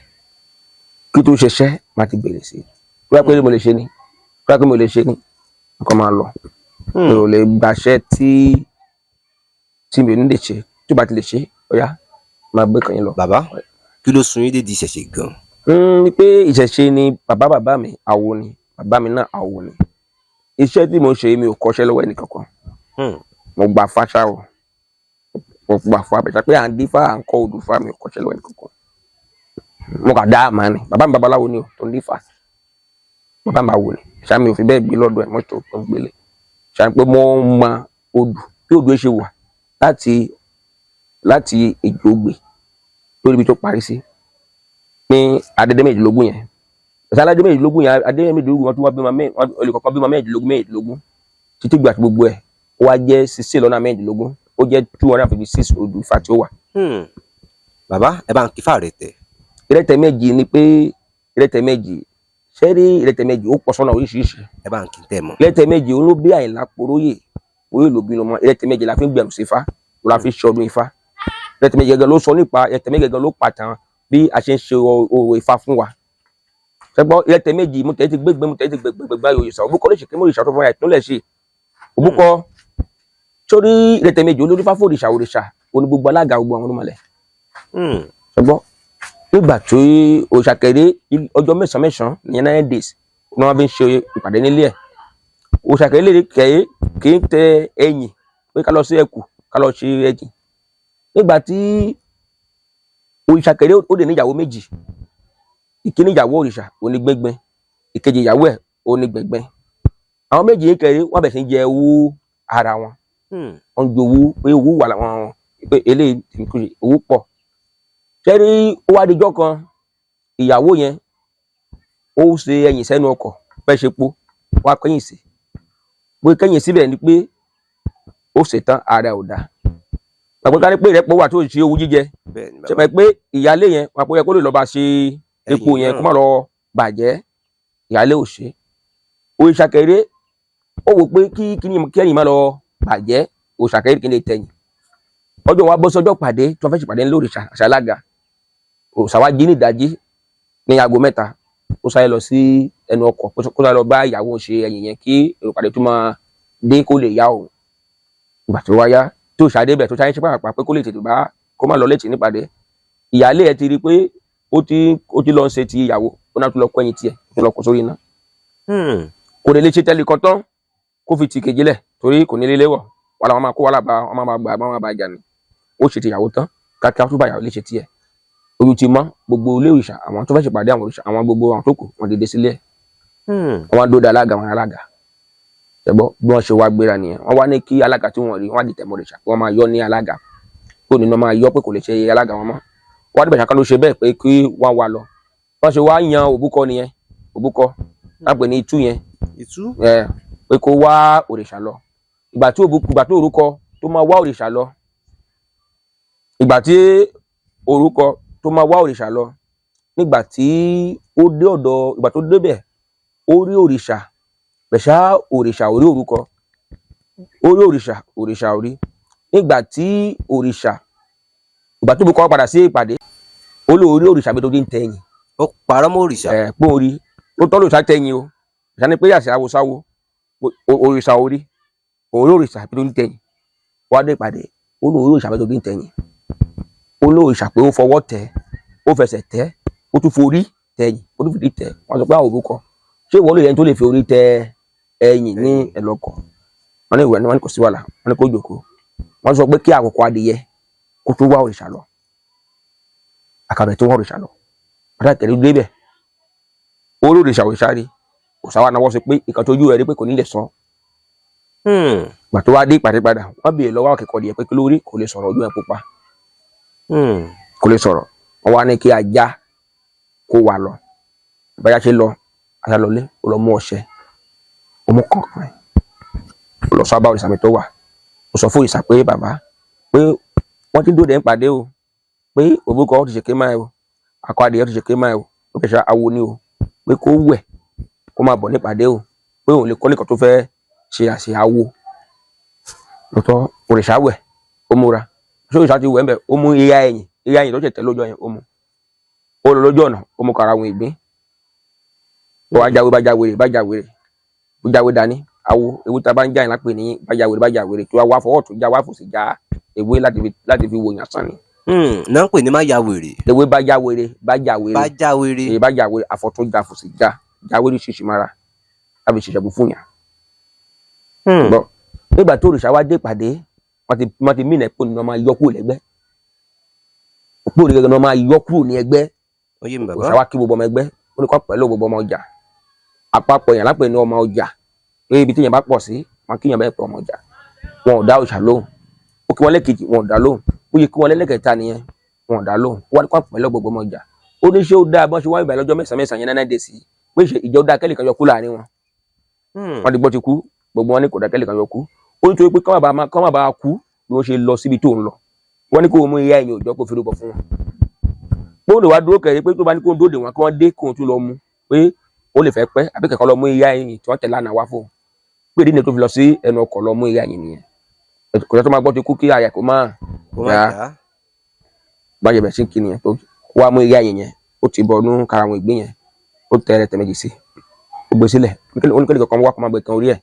Kí tó ṣiṣẹ́, máa ti bèrè sí i bóyá pé mo lè ṣe ni, bóyá pé mo lè ṣe ni, nǹkan máa lọ. Mi ò lè gbaṣẹ́ tí mi ò ní lè ṣe. Tí ó bá ti lè ṣe, ó yá, máa gbé kan yín lọ. Bàbá, kí ló sún yín dé di ìṣẹ̀ṣe gan? Ni pé ìṣẹ̀ṣe ni bàbá bàbá mi, àwo ni bàbá mi náà, àwo ni. Iṣẹ́ tí mo ṣe, mi ò kọ́ṣẹ́ lọ́wọ́ ẹnì kankan. Mo gbà fáṣà o, mo gbà fún abẹ́sà pé à ń dífá, à ń kọ́ odùfá. Mi ò kọ́ṣẹ́ lọ́wọ́ ẹnì kankan, mo kà dá àmà ni. Bàbá mi babaláwo ni o tó ń dífá. Bàbá mi àwò ni ṣá, mi ò fi bẹ́ẹ̀ gbé lọ́dọ̀ ẹ̀ mọ́tò tó ń gbélé ṣá pé mo mọ odù bí odù ẹ̀ ṣe wà láti Èjìogbè lórí ibi tó parí sí ní adédé méjìlélógún yẹn. Ṣá aládé méjìlélógún yẹn, adé méjìlélógún wọn tún wá bímọ olùkọ́kọ́ bímọ mẹ́rìndínlógún mẹ́rìndínlógún títí gbà tí gbogbo ẹ̀ ó wá jẹ́ 16 lọ́nà 16, ó jẹ́ 256 odù Ifá tí ó wà. Bàbá, ẹ bá ń kí fáàrẹ̀ tẹ̀. Ìrẹtẹ̀ méjì ni pé ìrẹtẹ̀ méjì, ṣé rí ìrẹtẹ̀ méjì, ó pọ̀ sọ́nà oríṣiríṣi. Ẹ bá ń kí tẹ̀ mọ́. Ìrẹtẹ̀ méjì ló bí Àyìnlá Poróyè, oyè ló bí lọmọ. Ìrẹtẹ̀ méjì la fi ń gbẹ̀rù sí Ifá, la fi ń ṣe ọdún Ifá. Ìrẹtẹ̀ méjì gẹ́gẹ́ ló sọ nípa ìrẹtẹ̀ méjì, gẹ́gẹ́ ló pàtàn bí a ṣe ń ṣe orò Ifá fún wa. Ṣẹgbọ́n ìrẹtẹ̀ méjì mo tẹ̀ ti gbégbé, mo tẹ̀ ti gbẹgbẹgbẹ òrìṣà òbúkọ ló ṣe kí mo òrìṣà tó fún wa ìtúnlẹ̀ ṣe òbúkọ sórí ìrẹtẹ̀ méjì olórí fáfó òrìṣà, òrìṣà oní gbogbo alága gbogbo àwọn olúmọlẹ̀. Ṣẹgbọ́n nígbà tí òrìṣà kẹrẹ ọjọ́ mẹ́sàn-án mẹ́sàn-án ní 9 days ni wọ́n fi ń ṣe ìpàdé nílé ẹ̀. Òrìṣà kẹrẹ lè kẹ́ kì í tẹ ẹ̀yìn pé ká lọ sí ẹkù, ká lọ ṣe ẹ̀yìn. Nígbà tí òrìṣà kẹrẹ ó lè níyàwó méjì, ìkíní ìyàwó òrìṣà òní gbẹngbẹn, ìkejì ìyàwó ẹ̀ òní gbẹngbẹn. Àwọn méjì yìí kẹrẹ wọ́n bẹ̀rẹ̀ sí í jẹ owó ara wọn. Wọ́n ń jowú pé owó wà láwọn, pé eléyìí owó pọ̀. Ṣẹ́rí ó wá dijọ́ kan, ìyàwó yẹn ó ṣe ẹ̀yìn sẹ́nu ọkọ̀ fẹ́ ṣe po wá kẹ́yìn sí pé kẹ́yìn síbẹ̀ ni pé ó ṣetán ara ẹ̀ ò dá pàpẹ ká ní pé ìrẹ́pọ̀ wà tó ṣe owó jíjẹ. Bẹ́ẹ̀ ni. Ṣe Bàbá. Mọ̀ pé ìyálé yẹn wọn pé ó yẹ kó lè lọ́ọ́ bá ṣe epo ẹ̀yìn yẹn náà. Kó má lọ bàjẹ́. Ìyálé ò ṣe. Òrìṣà kẹrẹ ó wò pé kí kí ẹ̀yìn má lọ bàjẹ́, òrìṣà kẹrẹ kí n lè tẹ̀yìn. Ọjọ́ wa bọ́ sọ́jọ́ pàdé tí wọ́n fẹ́ ṣèpàdé ní òrìṣà àṣà alága. Òrìṣà wa jí ní ìdájí ní aago 3, ó sáré lọ sí ẹnu ọkọ̀ kó sáré lọ bá ìyàwó ṣe ẹ̀yìn yẹn kí èrò pàdé tó máa dé kó lè yá òun. Ìgbà tó wáyá tó ṣàdé bẹ̀ tó sáré ṣe pàpà pé kó lè tètè bá kó má lọ létí nípàdé, ìyáálé ẹ̀ ti rí i pé ó ti lọ ń ṣe ti ìyàwó, ó náà tún lọ kọ́ ẹ̀yìn tiẹ̀, ó tún lọ kọ́ sórí iná. Kò lè lè ṣe tẹ́lẹ̀ kan tán kó fi ti kejì lẹ̀ torí kò ní lé léwọ̀ wàhálà, wọn máa kó wàhálà bá wọn, máa gbà wọn, máa bá jà ní. Ó ṣe ti ìyàwó tán káàkiri tó bá ìyàwó lè ṣe tiẹ̀, ojú ti mọ́ gbogbo ilé òrìṣà, àwọn tó fẹ́ ṣèpàdé, àwọn òrìṣà, àwọn gbogbo àwọn tó kù wọn dìde sílẹ̀. Wọn dóde alága, wọn alága ṣẹgbọ́ bí wọ́n ṣe wá gbéra nìyẹn. Wọ́n wá ní kí alága tí wọ́n rí, wọ́n á dìtẹ̀ mọ́ òrìṣà, wọ́n máa yọ ní alága kó nínú máa yọ pé kò lè ṣe alága wọn mọ́. Wọ́n á dìbò ṣàkán ló ṣe bẹ́ẹ̀ pé kí wọ́n wá lọ. Wọ́n ṣe wá yan òbúkọ nìyẹn, òbúkọ lápè ní itú yẹn. Ìtú. Ẹ pé kó wá òrìṣà lọ. Ìgbà tí òbúkọ, ìgbà tí orúkọ tó máa wá òrìṣà lọ, ìgbà tí orúkọ tó máa wá òrìṣà lọ, nígbà tí ó dé ọ̀dọ̀, ìgbà tó débẹ̀, ó rí òrìṣà pẹ̀ṣá, òrìṣà ò rí orúkọ, ó rí òrìṣà, òrìṣà ò rí. Nígbà tí òrìṣà, ìgbà tó òbúkọ padà sí ìpàdé, ó lóun rí òrìṣà bí tó ti ń tẹ̀yìn. Ó parọ́ mọ́ òrìṣà. Ẹ pé orí ó tọ́ lòrìṣà tẹ̀yìn o. Òrìṣà ní pé àṣà awosáwo òrìṣà orí òun rí òrìṣà bí tó ń tẹ̀yìn. Wá dé ìpàdé, ó lóun rí òrìṣà bí tó ń tẹ̀yìn. Ó lóun òrìṣà pé ó fọwọ́ tẹ̀, ó fẹsẹ̀ tẹ̀, ó tún forí tẹ̀yìn, ó tún fìdí tẹ̀. Wọ́n sọ pé àwọn òbúkọ, ṣé ìwọ lè yẹn tó lè fi orí tẹ ẹ̀yìn ní ẹlọ́kọ̀? Wọ́n ní ìwẹ̀ ni wọ́n ní kò sí wàhálà. Wọ́n ní kó jòkó. Wọ́n sọ pé kí àkókò adìyẹ kó tó wá òrìṣà lọ, àkàrà tó wá òrìṣà lọ pàtàkì kẹrì débẹ̀, ó rí òrìṣà, òrìṣà rí òrìṣà wa náwó sí pé ìkan tójú rẹ̀ rí pé kò ní lè sọ. Gbà tó wá dé ìpàdé padà, wọ́n béèrè lọ́wọ́ akẹ́kọ̀ọ́ díẹ̀ pé kí ló rí, kò lè sọ̀rọ̀, ojú ẹ̀ pupa. Kò lè sọ̀rọ̀. Wọ́n wá ní kí ajá kó wà lọ. Báyà ṣe lọ, ajá lọlé, ó lọ mú ọṣẹ, ó mú kànkàn, ó lọ sábà òrìṣà mi tó wà. Ó sọ fún òrìṣà pé bàbá, pé wọ́n ti ń dóde ń pàdé o, pé òbúkọ ti ṣèké máa o, akọ adìyẹ ti ṣèké máa o, ó fẹ́ ṣe awo ni o, pé kó wẹ̀ kó máa bọ̀ nípàdé o, pé òun lè kọ́ nìkan tó fẹ́ ṣe àṣẹ awo lọ́tọ̀. Òrìṣà wẹ̀, ó múra. Ṣé òrìṣà ti wẹ̀ ń bẹ̀? Ó mú ìyá ẹ̀yìn, ìyá ẹ̀yìn tó ṣẹ̀ tẹ́ lójọ́ yẹn, ó mú ó lọ lójú ọ̀nà, ó mú kara àwọn ìgbín. Ó wá jáwé, bá jáwé, bá jáwé, ó jáwé dání awo. Ewu tá a bá ń já yẹn lápè ní bá jáwé, bá jáwé tó wá fọwọ́ tó já wá fòsì já ewé láti fi wo yàn sàn ni. Náà ń pè ní má ya wèrè. Ewé bá jáwé, bá jáwé. Bá já wèrè. Èyí bá jáwé, àfọ̀tún já, fòsì já, jáwé ní ṣíṣe mara láti ṣiṣẹ́ fún yàn. Gbọ́ nígbà tó òrìṣà wá dé ìpàdé, wọ́n ti mí ìnà pò ní wọ́n máa yọ kúrò lẹ́gbẹ́, òpó òní gẹ́gẹ́ ni wọ́n máa yọ kúrò ní ẹgbẹ́. Ó yé mi bàbá. Òrìṣà wá kí gbogbo ọmọ ẹgbẹ́, ó ní kó pẹ̀lú gbogbo ọmọ ọjà àpapọ̀ èèyàn lápè ní ọmọ ọjà, pé ibi tí èèyàn bá pọ̀ sí wọn kí èèyàn bẹ́ẹ̀ pọ̀ ọmọ ọjà. Wọn ò dá òrìṣà lóhùn. Ó kí wọn lẹ́ẹ̀kejì, wọn ò dá lóhùn. Ó yẹ kí wọn lẹ́lẹ́kẹta nìyẹn, wọn ò dá lóhùn. Ó wá ní kó pẹ̀lú gbogbo ọmọ ọjà. Ó ní ṣé ó dáa bọ́n ṣe wá ìbàlẹ̀ lọ́jọ́ mẹ́sàn-án mẹ́sàn-án yẹn náà dé sí pé ṣe ìjọ dáa kẹ́lì kan yọ kú láàrin wọn? Wọ́n ti gbọ́ ti kú, gbogbo wọn ní kò dá kẹ́lì kan yọ kú. Ó ní torí pé kọ́ má bàa kú bí wọ́n ṣe lọ síbi tó ń lọ. Wọ́n ní kó o mú ìyá ẹ̀yìn òjọ́ kó fi rúbọ fún wọn, pé ó lè wá dúró kẹrin pé tó bá ní kó o dóde wọn kí wọ́n dé kó o tún lọ mú pé ó lè fẹ́ pẹ́ àbí kẹ̀kọ́ lọ mú ìyá ẹ̀yìn tí wọ́n tẹ̀lé àná wá fún un, pé ìdí nìyẹn tó fi lọ sí ẹnu ọkọ̀ lọ mú ìyá ẹ̀yìn nìyẹn. Kò sẹ́ tó máa gbọ́ ti kú kí àyà kó máa Kó má yá. já. Bá yẹ bẹ̀ sí kí nìyẹn tó wá mú ìyá ẹ̀yìn yẹn, ó ti bọ̀ nú karahun ìgbín yẹn, ó tẹ ẹ tẹ̀méjì sí, ó gbé sílẹ̀. Oníkẹ́lẹ́ kankan wá kó máa gbé kan orí ẹ̀.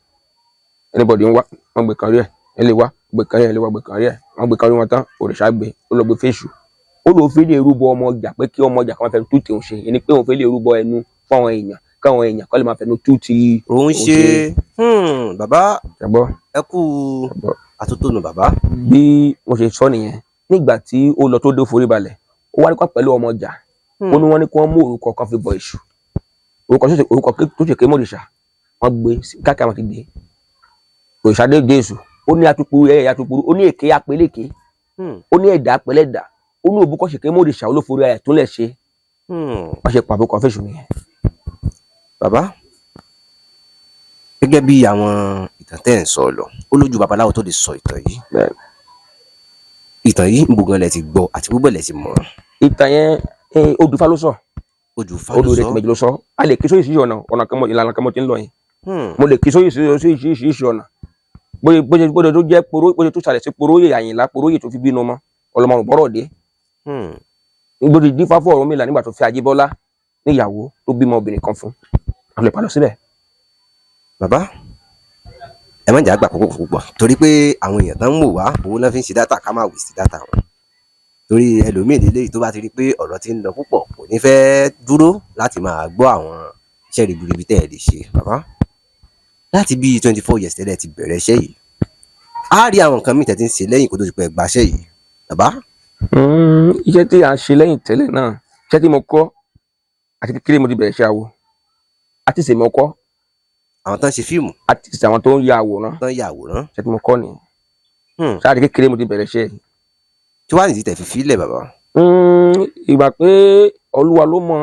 Anybody ń wá, wọ́n gbé kan orí ẹ̀, ẹ lè wá gbé kan orí ẹ̀, ẹ lè wá gbé kan orí ẹ̀. Wọ́n gbé kan orí wọn tán, òrìṣà gbé, ó lọ gbé fèṣù. Ó lóun fi lè rúbọ ọmọ ọjà pé kí ọmọ ọjà kan máa fẹnu tú tòun ṣe, ìyẹn ni pé òun fi lè rúbọ ẹnu fún àwọn èèyàn, káwọn èèyàn kọ́ lè máa fẹnu tú ti Òun ṣe. Bàbá, ṣàgbọ́. Ẹ kú Ṣàgbọ́. àtótónu bàbá. Bí wọ́n ṣe sọ nìyẹn. Nígbà tí ó lọ tó dé forí balẹ̀, ó wá nípa pẹ̀lú ọmọ ọjà. Ó ní wọ́n ní kí wọ́n mú orúkọ kan fi bọ èṣù, orúkọ tó ṣe ké mọ́rìṣà. Wọ́n gbé káàkiri, àwọn ti dé òrìṣà dé dé èṣù. Ó ní atupuru ẹ̀yà atupuru, ó ní èké apẹlẹ́kẹ́, ó ní ẹ̀dá apẹlẹ́dà, ó ní òbúkọ ṣèké mọ́rìṣà olóforí ayẹ̀ tó lẹ̀ ṣe. Wọ́n ṣe pàbó kan fèṣù nìyẹn. Bàbá, gẹ́gẹ́ bí àwọn ìtàn tẹ́ ẹ̀ ń sọ lọ, ó lójú babaláwo tó lè sọ ìtàn yìí. Bẹ́ẹ̀. Ìtàn yìí ń bo gan lẹ ti gbọ́ àti gbogbo lẹ ti mọ̀? Ìtàn yẹn, odù Ifá ló sọ. Ojú Ifá Odù ló rẹ̀ sọ. Méjì ló sọ. A lè kí sóyè sí ọ̀nà ọ̀nà kan ìlànà kan mo ti ń lọ yẹn. Mo lè kí sóyè sí ọ̀nà bóyá tó jẹ́ poró, bóyá tó sàlẹ̀ sí poróyè Àyìnlá, poróyè tó fi bínú mọ́ ọlọmọ bọ́rọ̀ dé, gbọ́dọ̀ dífá fún Ọ̀rúnmìlà nígbà tó fẹ́ Ajíbọ́lá níyàwó, tó bímọ obìnrin kan fún un, lè padà síbẹ̀. Bàbá, ẹ má jẹ́ àgbà púpọ̀ púpọ̀, torí pé àwọn èèyàn tán ń wò wá, owó náà fi ń ṣe data, ká má wì sí data wọn, torí ẹlòmíì lélẹ́yìí tó bá ti rí pé ọ̀rọ̀ ti ń lọ púpọ̀, kò ní fẹ́ dúró láti máa gbọ́ àwọn iṣẹ́ ribiribi tẹ́ ẹ lè ṣe. Bàbá, láti bíi 24 years tẹ́lẹ̀ ti bẹ̀rẹ̀ iṣẹ́ yìí, á rí àwọn nǹkan míì tẹ́ ti ń ṣe lẹ́yìn kó tó ti pẹ́ gbaṣẹ́ yìí, bàbá. Iṣẹ́ tí à ń ṣe lẹ́yìn tẹ́lẹ̀ náà, iṣẹ́ tí mo kọ́ àti kékeré mo ti bẹ̀rẹ̀ iṣẹ́ awo àti ìsèmí ọkọ́. Àwọn tán ṣe fíìmù. Àti ìsè àwọn tó ń ya àwòrán. Tán ya àwòrán. Iṣẹ́ tí mo kọ́ nìyẹn. Ṣáà àti kékeré mo ti bẹ̀rẹ̀ iṣẹ́ yìí. Tí wàá nìdí tẹ́ fi fílẹ̀, bàbá? Ìgbà pé Olúwa ló mọ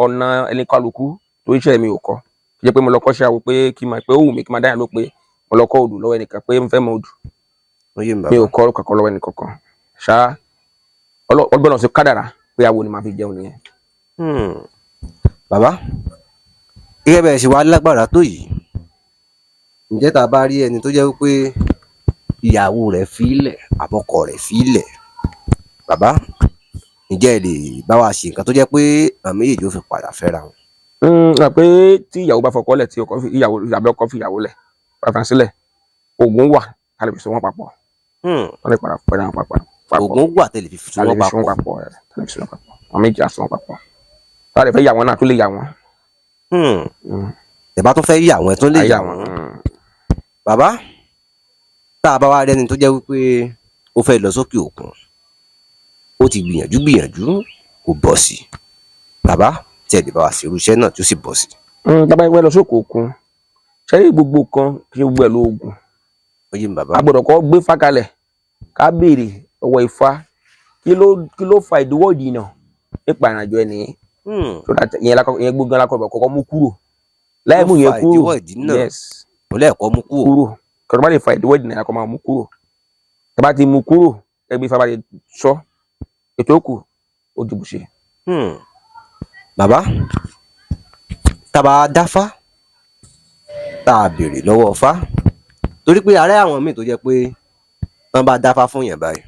ọ̀nà ẹni kálukú, tó iṣẹ́ mi ò kọ́ kí jẹ́ pé mo lọ kọ́ṣẹ́ awo pé kí n máa pé ó wù mí kí n máa dáyà ló pé mo lọ kọ́ odù lọ́wọ́ ẹnìkan pé mo fẹ́ mọ odù. Ó yé mi. Mi ò Bàbá. kọ́ kankan lọ́wọ́ ẹnìkankan ṣá. Ọgbọ́n náà ṣe kádàrá pé awo ni màá fi jẹun nìyẹn. Bàbá, gẹ́gẹ́ bẹ́ẹ̀ ṣe wá lágbára tó yìí, ǹjẹ́ tá a bá rí ẹni tó jẹ́ wípé ìyàwó rẹ̀ fílẹ̀ àbọ̀kọ rẹ̀ fílẹ̀, bàbá, ǹjẹ́ ẹ lè bá wa ṣe nǹkan tó jẹ́ pé àwọn méjèèjì ó fi padà fẹ́ra wọn? Rà pé tí ìyàwó bá fọkọ lẹ̀, tí ọkọ fi ìyàwó àbí ọkọ fi ìyàwó lẹ̀ pàtàkì sílẹ̀, oògùn wà ká lè fi so wọn papọ̀. Wọ́n lè padà fẹ́ra wọn papọ̀. Oògùn wà tẹ́lẹ̀ fi Ká so lè wọ́n fi so wọn papọ̀. papọ̀, ká lè fi so wọn papọ̀. Àwọn méjì á so wọn papọ̀. Tá a lè fẹ́ yà wọn náà tó lè yà wọn. Tẹ́ bá tún fẹ́ yà wọ́n, ẹ tún lè Á yà yà wọ́n. wọn. Bàbá, tá a bá wá rẹ́ni tó jẹ́ wípé ó fẹ́ lọ sókè òkun, ó ti gbìyànjú gbìyànjú, kò bọ́ sí i, bàbá, tí ẹ lè bá wa ṣe irú iṣẹ́ náà tí ó sì bọ́ sí i? Tá a bá fẹ́ lọ sókè òkun, ṣé gbogbo kan kì í ṣe gbogbo ẹ̀ lóògùn. Ó yé mi, bàbá. A gbọ́dọ̀ kọ́ gbé fá kalẹ̀, ká béèrè ọwọ́ Ifá kí ló fa ìdíwọ́ ìdìnà nípa ìrìnàjò ẹni yẹn, so that ìyẹn lakọ ìyẹn gbóngàn lakọ bọ̀ kọ́kọ́ mú kúrò láì mú Ló yẹn fa kúrò. ìdíwọ́ ìdínà. Yes. Kò lẹ́ẹ̀kọ́ mú kúrò. Kúrò kí ọ̀rọ̀ bá lè fa ìdíwọ́ ìdìnà lakọ máa mú kúrò. Tá bá ti mú kúrò, ẹgbẹ́ Ifá bá ti sọ ètò òkú ó dìbò ṣe. Bàbá, tá a bá dáfá, tá a béèrè lọ́wọ́ Ifá, torí pé àárẹ̀ àwọn míì tó jẹ́ pé tán bá dáfá fún yàn báyìí,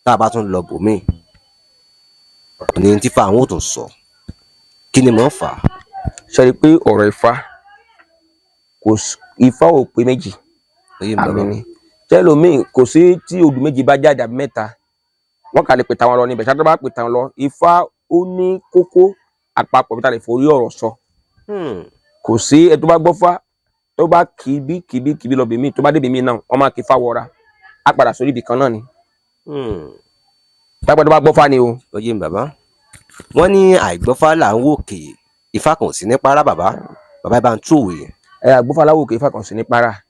tá a bá tún lọ bòmíì ní tífà, àwọn ò tún sọ kí ni mò ń fà á? Ṣe rí i pé ọ̀rọ̀ Ifá kò Ifá ò pé méjì. Ó yé mi, Àmì bàbá. ni tẹlomiin kò sí tí odù méjì bá jáde àbí mẹ́ta, wọ́n kà lè pè táwọn lọ níbẹ̀ ṣáà. Tó bá pè táwọn lọ, Ifá ó ní kókó àpapọ̀ bí ta lè forí ọ̀rọ̀ sọ. Kò sí ẹ tó bá gbọ́ fá. Tó bá kì í bí kì í bí kì í bí lọ bì mí, tó bá débi mí náà, wọ́n máa kì í fáwọra, á padà sórí ibì kan náà ni. Pápá tó bá gbọ́ fá ni o. Ó yé mi, bàbá. Wọ́n ní àìgbọ́fá là ń wòkè, ifá kan ò sí ní para. Bàbá, bàbá, ẹ bá ń tú òwe yẹn. Ẹ àgbọ́fá aláwòkè, ifá kan sí ní para.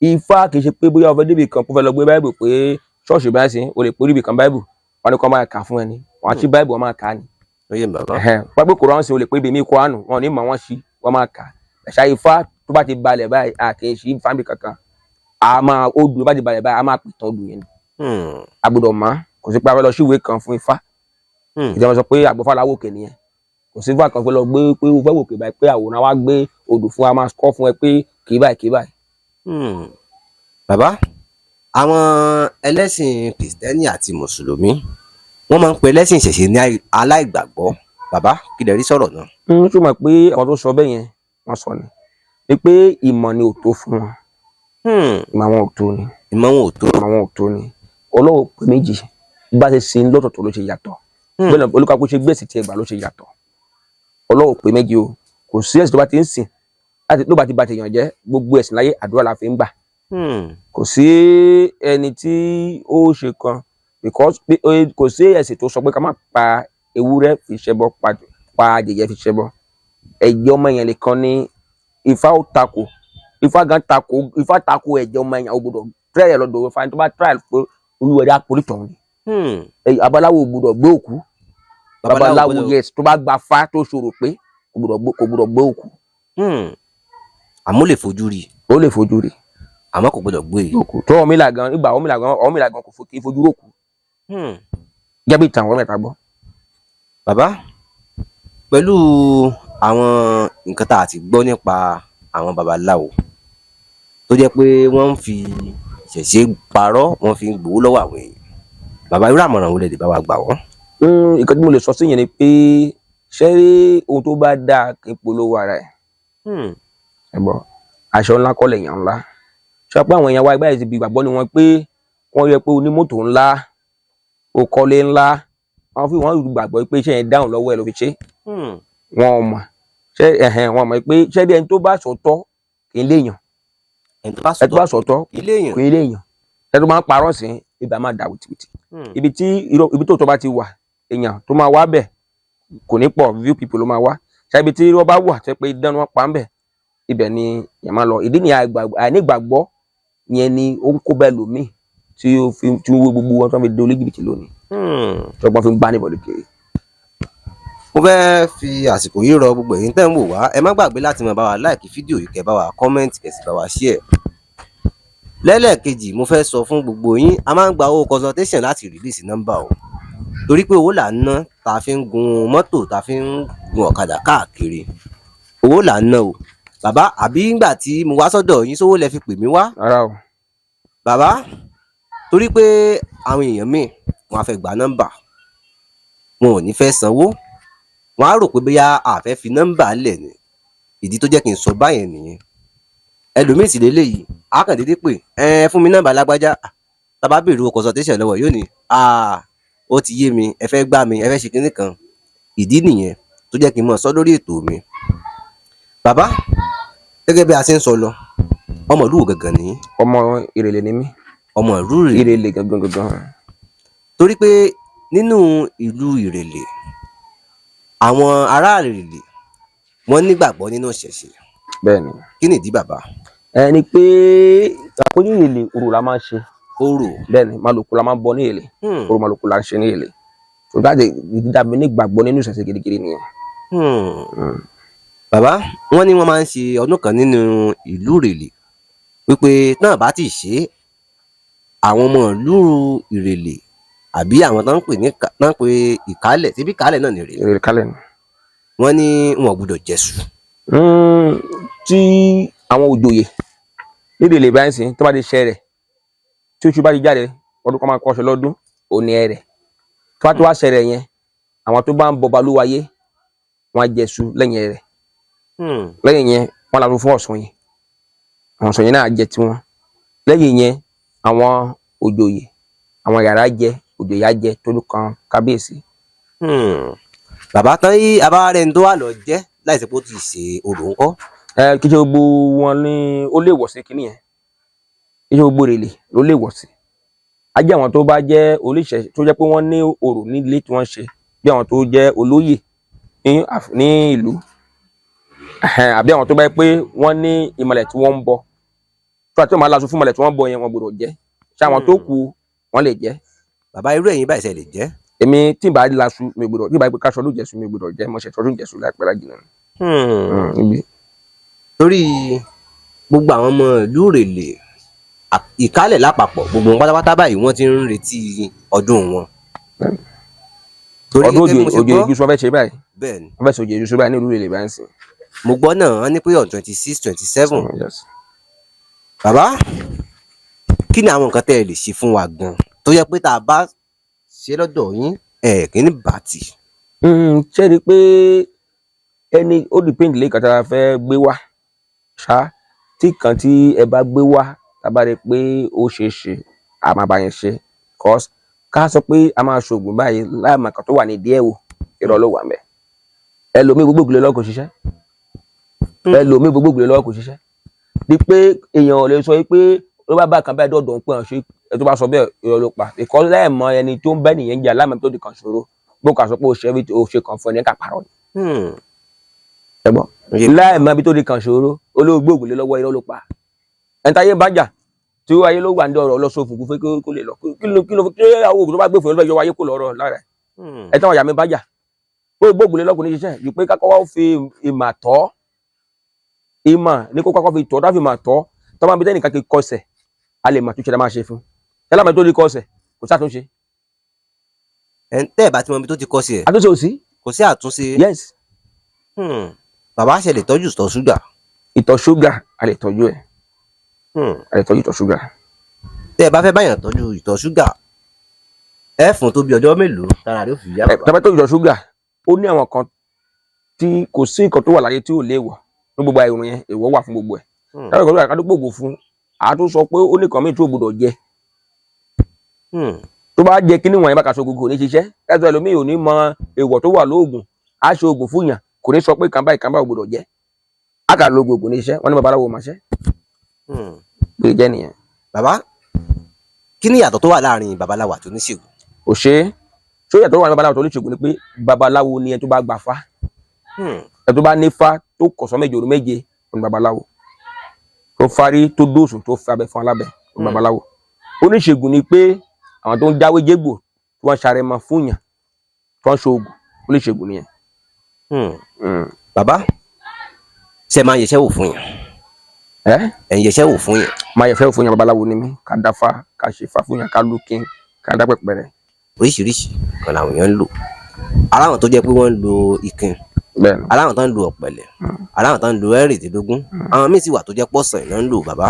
Ifá kì í ṣe pé bóyá o fẹ́ débi kan kó fẹ́ lọ gbé báìbù pé ṣọ́ọ̀ṣì báyìí sí, o lè pé orí ibì kan báìbù wọn ni kò máa kà fún ẹni wọn á ṣí báìbù, wọn máa kà á ni. Ó yé mi, bàbá. Wọ́n pé kòrán sí, o lè pé ibi mi kóránù, wọn ò ní mọ̀, wọ́n ṣí, wọ́n máa kà. Ẹ̀ṣá ifá tó bá ti balẹ̀ báyìí, a kì í ṣí fáńbì kankan, a máa odù tó bá ti balẹ̀ báyìí, a máa pìtàn odù yẹn ni. A gbọ́dọ̀ mọ̀. Kò sí pé a fẹ́ lọ síwèé kan fún ifá. Ìjọba sọ pé àgbọ̀fá làwòkè nìyẹn. Kò sí fún àkànfẹ́ lọ gbé pé o fẹ́ wòkè báyìí pé àwòrán wa gbé odù fún wa, máa kọ́ fún ẹ pé kì í báyìí, kì í báyìí. Bàbá, àwọn ẹlẹ́sìn kìrìsìtẹ́nì àti mùsùlùmí, wọ́n máa ń pe ẹlẹ́sìn ìṣẹ̀ṣe ní aláìgbàgbọ́. Bàbá, kí lẹ rí sọ̀rọ̀ náà? Ń túmọ̀ pé àwọn tó sọ bẹ́ẹ̀ yẹn, wọ́n sọ ni pé ìmọ̀ ni ò tó fún wọn. Ìmọ̀ àwọn ò tó ni. Ìmọ̀ wọn ò tó. Ìmọ̀ àwọn ò tó ni. Ọlọ́run pé méjì, bá ṣe sin lọ́tọ̀ọ̀tọ̀ ló ṣe yàtọ̀. Bẹ́ẹ̀ náà olúkàkú ṣe gbèsè tiẹ̀ gbà ló ṣe yàtọ̀. Ọlọ́run pé méjì o. Kò sí ẹ̀sìn tó bá ti ń sìn láti tó bá ti ba tèèyàn jẹ́. Gbogbo ẹ̀sìn láyé, àdúrà la fi ń gbà. Kò sí ẹni tí ó ṣe kan because kò sí ẹ̀sìn tó sọ pé ká má pa ewúrẹ́ fi ṣẹbọ, pa adìyẹ fi ṣẹbọ. Ẹ̀jẹ̀ ọmọ yẹn nìkan ni Ifá ó takò. Ifá gan takò, Ifá takò ẹ̀jẹ̀ ọmọ yẹn. Ò gbọdọ̀ try ẹ̀ lọ́dọ̀ Ifá. Tó bá try pé olúwẹ̀rí àpòlítọ̀ tọ̀hún ni. Abaláwo ò gbọdọ̀ gbé òkú. Babaláwo, yes, tó bá gba fá tó ṣòro pé kò gbọdọ̀ gbé òkú. Àmọ́ ó lè fojú rí i. Ó lè fojú rí. Àmọ́ kò gbọdọ̀ gbé e. Òkú tó Ọ̀rúnmìlà gan, ìgbà Ọ̀rúnmìlà gan, Ọ̀rúnmìlà gan kì í fojú rókú. Jẹ́ bí ìtàn àwọn mẹ́ta gbọ́. Bàbá, pẹ̀lú àwọn nǹkan tá a ti gbọ́ nípa àwọn babaláwo tó jẹ́ pé wọ́n ń fi ìṣẹ̀ṣe parọ́, wọ́n fi ń gbowó lọ́wọ́ àwọn èèyàn, bàbá, irú àmọ̀ràn wo lẹ lè bá wa gbà wọ́n? Nǹkan tí mo lè sọ sí yẹn ni pé, ṣé rí ohun tó bá dáa kí n polówó ara ẹ̀. Ẹ gbọ́, aṣọ ńlá kọ́ lèèyàn ńlá. Ṣé pé àwọn èèyàn wa ẹgbẹ́ ti bí ìgbàgbọ́ ni wọ́n pé wọ́n yẹ pé onímọ́tò ńlá, ó kọ́lé ńlá, wọ́n fi wọ́n gbàgbọ́ pé iṣẹ́ yẹn dáhùn lọ́wọ́ ẹ̀ ló fi ṣe. Wọn ò mọ̀ ṣé ẹ̀hẹ̀n wọn mọ̀ pé ṣé bí ẹni tó bá sòótọ́ kì í léèyàn. Ẹni tó bá ẹni tó bá sòótọ́ ilé èèyàn kì í léèyàn. Ẹni tó máa ń parọ́ sí ibà máa dà wìtìwìtì. Ibi tí ibi tó bá ti wà, èèyàn tó máa wá bẹ̀ kò ní pọ̀, few people ló máa wá. Ṣé ibi tí irọ́ bá wà tó pé idán ni wọ́n pa ń bẹ̀, ibẹ̀ ni èèyàn máa lọ. Ìdí ni àìnígbàgbọ́ yẹn ni ó ń kó bẹ́ẹ̀ lòmíì tí ó fi tí ó wé gbogbo wọn tó fi di oníjìbìtì lónìí, tí wọ́n fi ń gbá níbọ̀dì kiri. Mo fẹ́ fi àsìkò yìí rọ gbogbo ẹ̀yin tẹ́ ń wò wá, ẹ má gbàgbé láti máa bá wa like fídíò yìí, kẹ́ bá wa comment, kẹ́ sì bá wa share. Lẹ́lẹ́ẹ̀kejì, mo fẹ́ sọ fún gbogbo yín, a máa ń gba owó consultation láti release nọ́mbà o, torí pé owó là ń ná tá a fi ń gun mọ́tò, tá a fi ń gun ọ̀kadà káàkiri, owó là ń ná o. Bàbá, àbí ńgbà tí mo wá sọ́dọ̀ yín, sówó lẹ fi pè mí wá? Rárá o. Bàbá, torí pé àwọn èèyàn míì, wọn á fẹ́ gba nọ́mbà, wọn ò ní fẹ́ sanwó, wọn á rò pé bóyá a fẹ́ fi nọ́mbà lẹ̀ ni. Ìdí tó jẹ́ kí n sọ báyẹn nìyẹn. Ẹlòmíì sì lélẹ́yìí, á kàn déédéé pè ẹ fún mi nọ́mbà lágbájá. Tá a bá béèrè owó consultation lọ́wọ́, yóò ní, "Ah, ó ti yé mi, ẹ fẹ́ gbá mi, ẹ fẹ́ ṣe kinní kan." Ìdí nìyẹn tó jẹ́ kí n mọ̀ sọ lórí ètò mi. Bàbá, gẹ́gẹ́ bí a ṣe ń sọ lọ, ọmọ ìlú wo gangan ni? Ọmọ Ìrèlè ni mí. Ọmọ ìlú Ìrèlè. Ìrèlè gangan gangan. Torí pé nínú ìlú Ìrèlè, àwọn ará Ìrèlè, wọ́n nígbàgbọ́ nínú ìṣẹ̀ṣe. Bẹ́ẹ̀ ni. Kí nìdí, bàbá? Ẹni pé àpòjú Ìrèlè, orò la máa ń ṣe. Orò. Bẹ́ẹ̀ ni, màlúkù la máa ń bọ ní Ìrèlè. Orò màlúkù la ń ṣe ní Ìrèlè, tó dájú ìdí dàbí nígbàgbọ́ nínú ìṣẹ̀ṣe gidigidi nìyẹn. Bàbá, wọ́n ní wọ́n máa ń ṣe ọdún kan nínú ìlú Ìrèlè wípé náà bá ti ṣe é, àwọn ọmọ ìlú Ìrèlè àbí àwọn tó ń pè ní tó ń pè Ìkálẹ̀, síbí Ìkálẹ̀ náà ní Ìrèlè? Ìrèlè kálẹ̀ ni. Wọ́n ní wọn ò gbọ́dọ̀ jẹṣu. Tí àwọn òjòyè nídìí ilé báyìí sìn, tó bá ti ṣẹ rẹ̀, tí oṣù bá ti jáde, ọdún kan máa kọ́ ọṣọ lọ́dún òní ẹ̀ rẹ̀, tó bá ti wá ṣẹ rẹ̀ yẹn, àwọn tó bá ń bọba lúwayé, wọn á jẹṣu lẹ́yìn rẹ̀. Lẹ́yìn yẹn, wọ́n lọ fún Ọ̀ṣun yẹn, àwọn Ọ̀ṣun yẹn náà jẹ tiwọn. Lẹ́yìn yẹn, àwọn òjòyè, àwọn yàrá jẹ, òjòyè á jẹ tó ló kan kábíyèsí. Bàbá, tán yí abáwárẹ̀ ní tó wà lọ jẹ́ láìsí pé ó ti ṣe orò ńkọ́? Ẹ kì í ṣe gbogbo wọn ní ó lè wọ̀ sí kinní yẹn, kì í ṣe gbogbo rèlè ló lè wọ̀ sí. Á jẹ́ àwọn tó bá jẹ́ oníṣẹ́ tó jẹ́ pé wọ́n ní orò nílé tí wọ́n ṣe, bí àwọn tó jẹ́ olóyè ní ìlú, àbí àwọn tó bá jẹ́ pé wọ́n ní ìmọ̀lẹ̀ tí wọ́n ń bọ, tó àti wọ́n máa laṣọ fún ìmọ̀lẹ̀ tí wọ́n ń bọ yẹn, wọ́n gbọ́dọ̀ jẹ́. Ṣé àwọn tó kù wọ́n lè jẹ́? Bàbá, irú ẹ̀yin báyìí, ṣe lè jẹ́? Èmi tí ì bá laṣu, mi gbọ́dọ̀, tí ì bá pé káṣọ ló jẹ̀sùn, mi gbọ́dọ̀ jẹ́. Mo ṣe tọdún jẹ̀sùn láìpẹ́ lájìnà níbi. Torí gbogbo àwọn ọmọ ìlú Ìrèlè, Ìkálẹ̀ lápapọ̀, gbogbo wọn pátápátá báyìí, wọ́n ti ń retí ọdún wọn. Torí Ọdún gẹ́gẹ́ bí mo ṣe òjò gbọ́ ìjùsùn wọn fẹ́ ṣe báyìí. Bẹ́ẹ̀ ni. Wọ́n fẹ́ ṣe òjò ìjùsùn báyìí ní ìlú Ìrèlè báyìí sìn. Mo gbọ́ náà, wọ́n ní pé on 26, 27. Yes. Bàbá, kí ni àwọn nǹkan tẹ́ ẹ lè ṣe fún wa gan tó yẹ pé tá a bá ṣe lọ́dọ̀ yín, ẹ̀ kí ní bàtì? Ṣé rí i pé ẹni ó depend lé nǹkan tá a fẹ́ gbé wá ṣá. Tí kan tí ẹ bá gbé wá, tá a bá rí i pé ó ṣeé ṣe, a máa bá yẹn ṣe, cause ká sọ pé a máa ṣoògùn báyìí láì mọ̀ nǹkan tó wà ní ìdí ẹ̀ wò, irọ́ ló wà ńbẹ̀. Ẹlòmíì, gbogbo ògùn lé lọ́wọ́, kò ṣiṣẹ́. Ẹlòmíì, gbogbo ògùn lé lọ́wọ́, kò ṣiṣẹ́. Bí pé èèyàn ò lè sọ pé ló bá bá kan báyìí dọ̀dọ̀ ń pè hàn ṣe. Ẹ tó bá sọ bẹ́ẹ̀, irọ́ ló pa, because láì mọ ẹni tó ń bẹ́ nìyẹn jà, láì mọ ẹni tó di kan ṣòro, bó kà sọ pé ó ṣe ó ṣe kàn fún ẹni ká parọ́ ni. Ẹ gbọ́, láì mọ ibi tó di kan ṣòro, olóògbé ògùn lé lọ́wọ́, irọ́ ló pa. Ẹni táyé bá jà tí ó ayé ló wà ní ọ̀rọ̀ lọ́sọ̀fù kó fẹ́ kó lè lọ, kí ló kí àwọn òògùn tó bá gbé fún ẹ ló fẹ́ yọ wáyé kó lọ́rọ̀ lára ẹ̀. Ẹ táwọn ìyá mi bá jà, ó gbóògùn lé lọ́kùnrin ṣiṣẹ́ yìí pé kákọ́ wá fi ìmà tọ́, ìmà ní kó kọ́kọ́ fi tọ́, tá fi ìmà tọ́ tọ́ máa bí tẹ́nìkan kì í kọsẹ̀, a lè mà túnṣe tá máa ṣe fún ẹ lámà tó rí kọsẹ̀, kò sátúnṣe. Ẹ̀ ń tẹ́ ẹ̀ bá ti mọ ibi tó ti kọ́ sí ẹ̀. Àtúnṣe ò sí. Kò sí àtúnṣe. Yes. Bàbá, ṣe lè tọ́jú ìtọ̀ ṣúgà? Ìtọ̀ ṣúgà, a lè tọ́jú ẹ̀. A lè tọ́jú ìtọ̀ ṣúgà. Tẹ́ ẹ bá fẹ́ báyàn tọ́jú ìtọ̀ ṣúgà, ẹ fún tó bí ọjọ́ mélòó tára rẹ̀ ó fi yá, Ẹ bàbá? tá bá tọ́jú ìtọ̀ ṣúgà, ó ní àwọn kan tí kò sí nǹkan tó wà láyé tí ò léèwọ̀ ní gbogbo àìrùn yẹn, èèwọ̀ wà fún gbogbo ẹ̀. Táwọn ìkọlù àkàdé gbogbo fún àá tó sọ pé ó ní nǹkan míì tí ò gbọdọ̀ jẹ. Tó bá jẹ kíní wọ̀nyẹn bá kà so gbogbo, kò ní ṣiṣẹ́. Ẹ̀sọ́ ẹlòmíì ò ní mọ èèwọ̀ tó wà lóògùn, á ṣe oògùn fún yàn, kò ní sọ pé kàn báyìí, kàn báyìí ò gbọdọ̀ jẹ, á kà lo oògùn, kò ní ṣiṣẹ́. Wọ́n ní babaláwo máa ṣe pé jẹ́ nìyẹn. Bàbá, kí ni ìyàtọ̀ tó wà láàrin babaláwo àti oníṣègùn? Kò ṣe é ṣó. Yàtọ̀ tó wà ní babaláwo tó oníṣègùn ni pé babaláwo ni ẹni tó bá gbà fá, ẹni tó bá nífá, tó kọ̀sọ́ méje, òru méje, òun ni babaláwo tó fárí, tó dóòsùn, tó fi abẹ fún alábẹ, òun ni babaláwo. Oníṣègùn ni pé àwọn tó ń jáwé jégbò, tí wọ́n ń ṣàrẹ̀mọ fún yàn, tí wọ́n ń ṣoògùn, oníṣègùn nìyẹn. Bàbá, ṣe máa ń yẹṣẹ́ wò fún yàn? Ẹ Ẹ̀ ń yẹṣẹ́ wò fún yàn? Máa yẹ fẹ́ fún yàn. Babaláwo ni mí. Ká dáfá, ká ṣe fá fún yàn, ká lókin, ká dá pẹ̀pẹ̀rẹ̀. Oríṣiríṣi kan làwọn èèyàn ń lò. Aláwọn tó jẹ́ pé wọ́n ń lo ikin, Bẹ́ẹ̀ni. aláwọn tó ń lo ọ̀pẹ̀lẹ̀, aláwọn tó ń lo 16, àwọn míì sì wà tó jẹ́ pọ̀sán iná ń lò. Bàbá,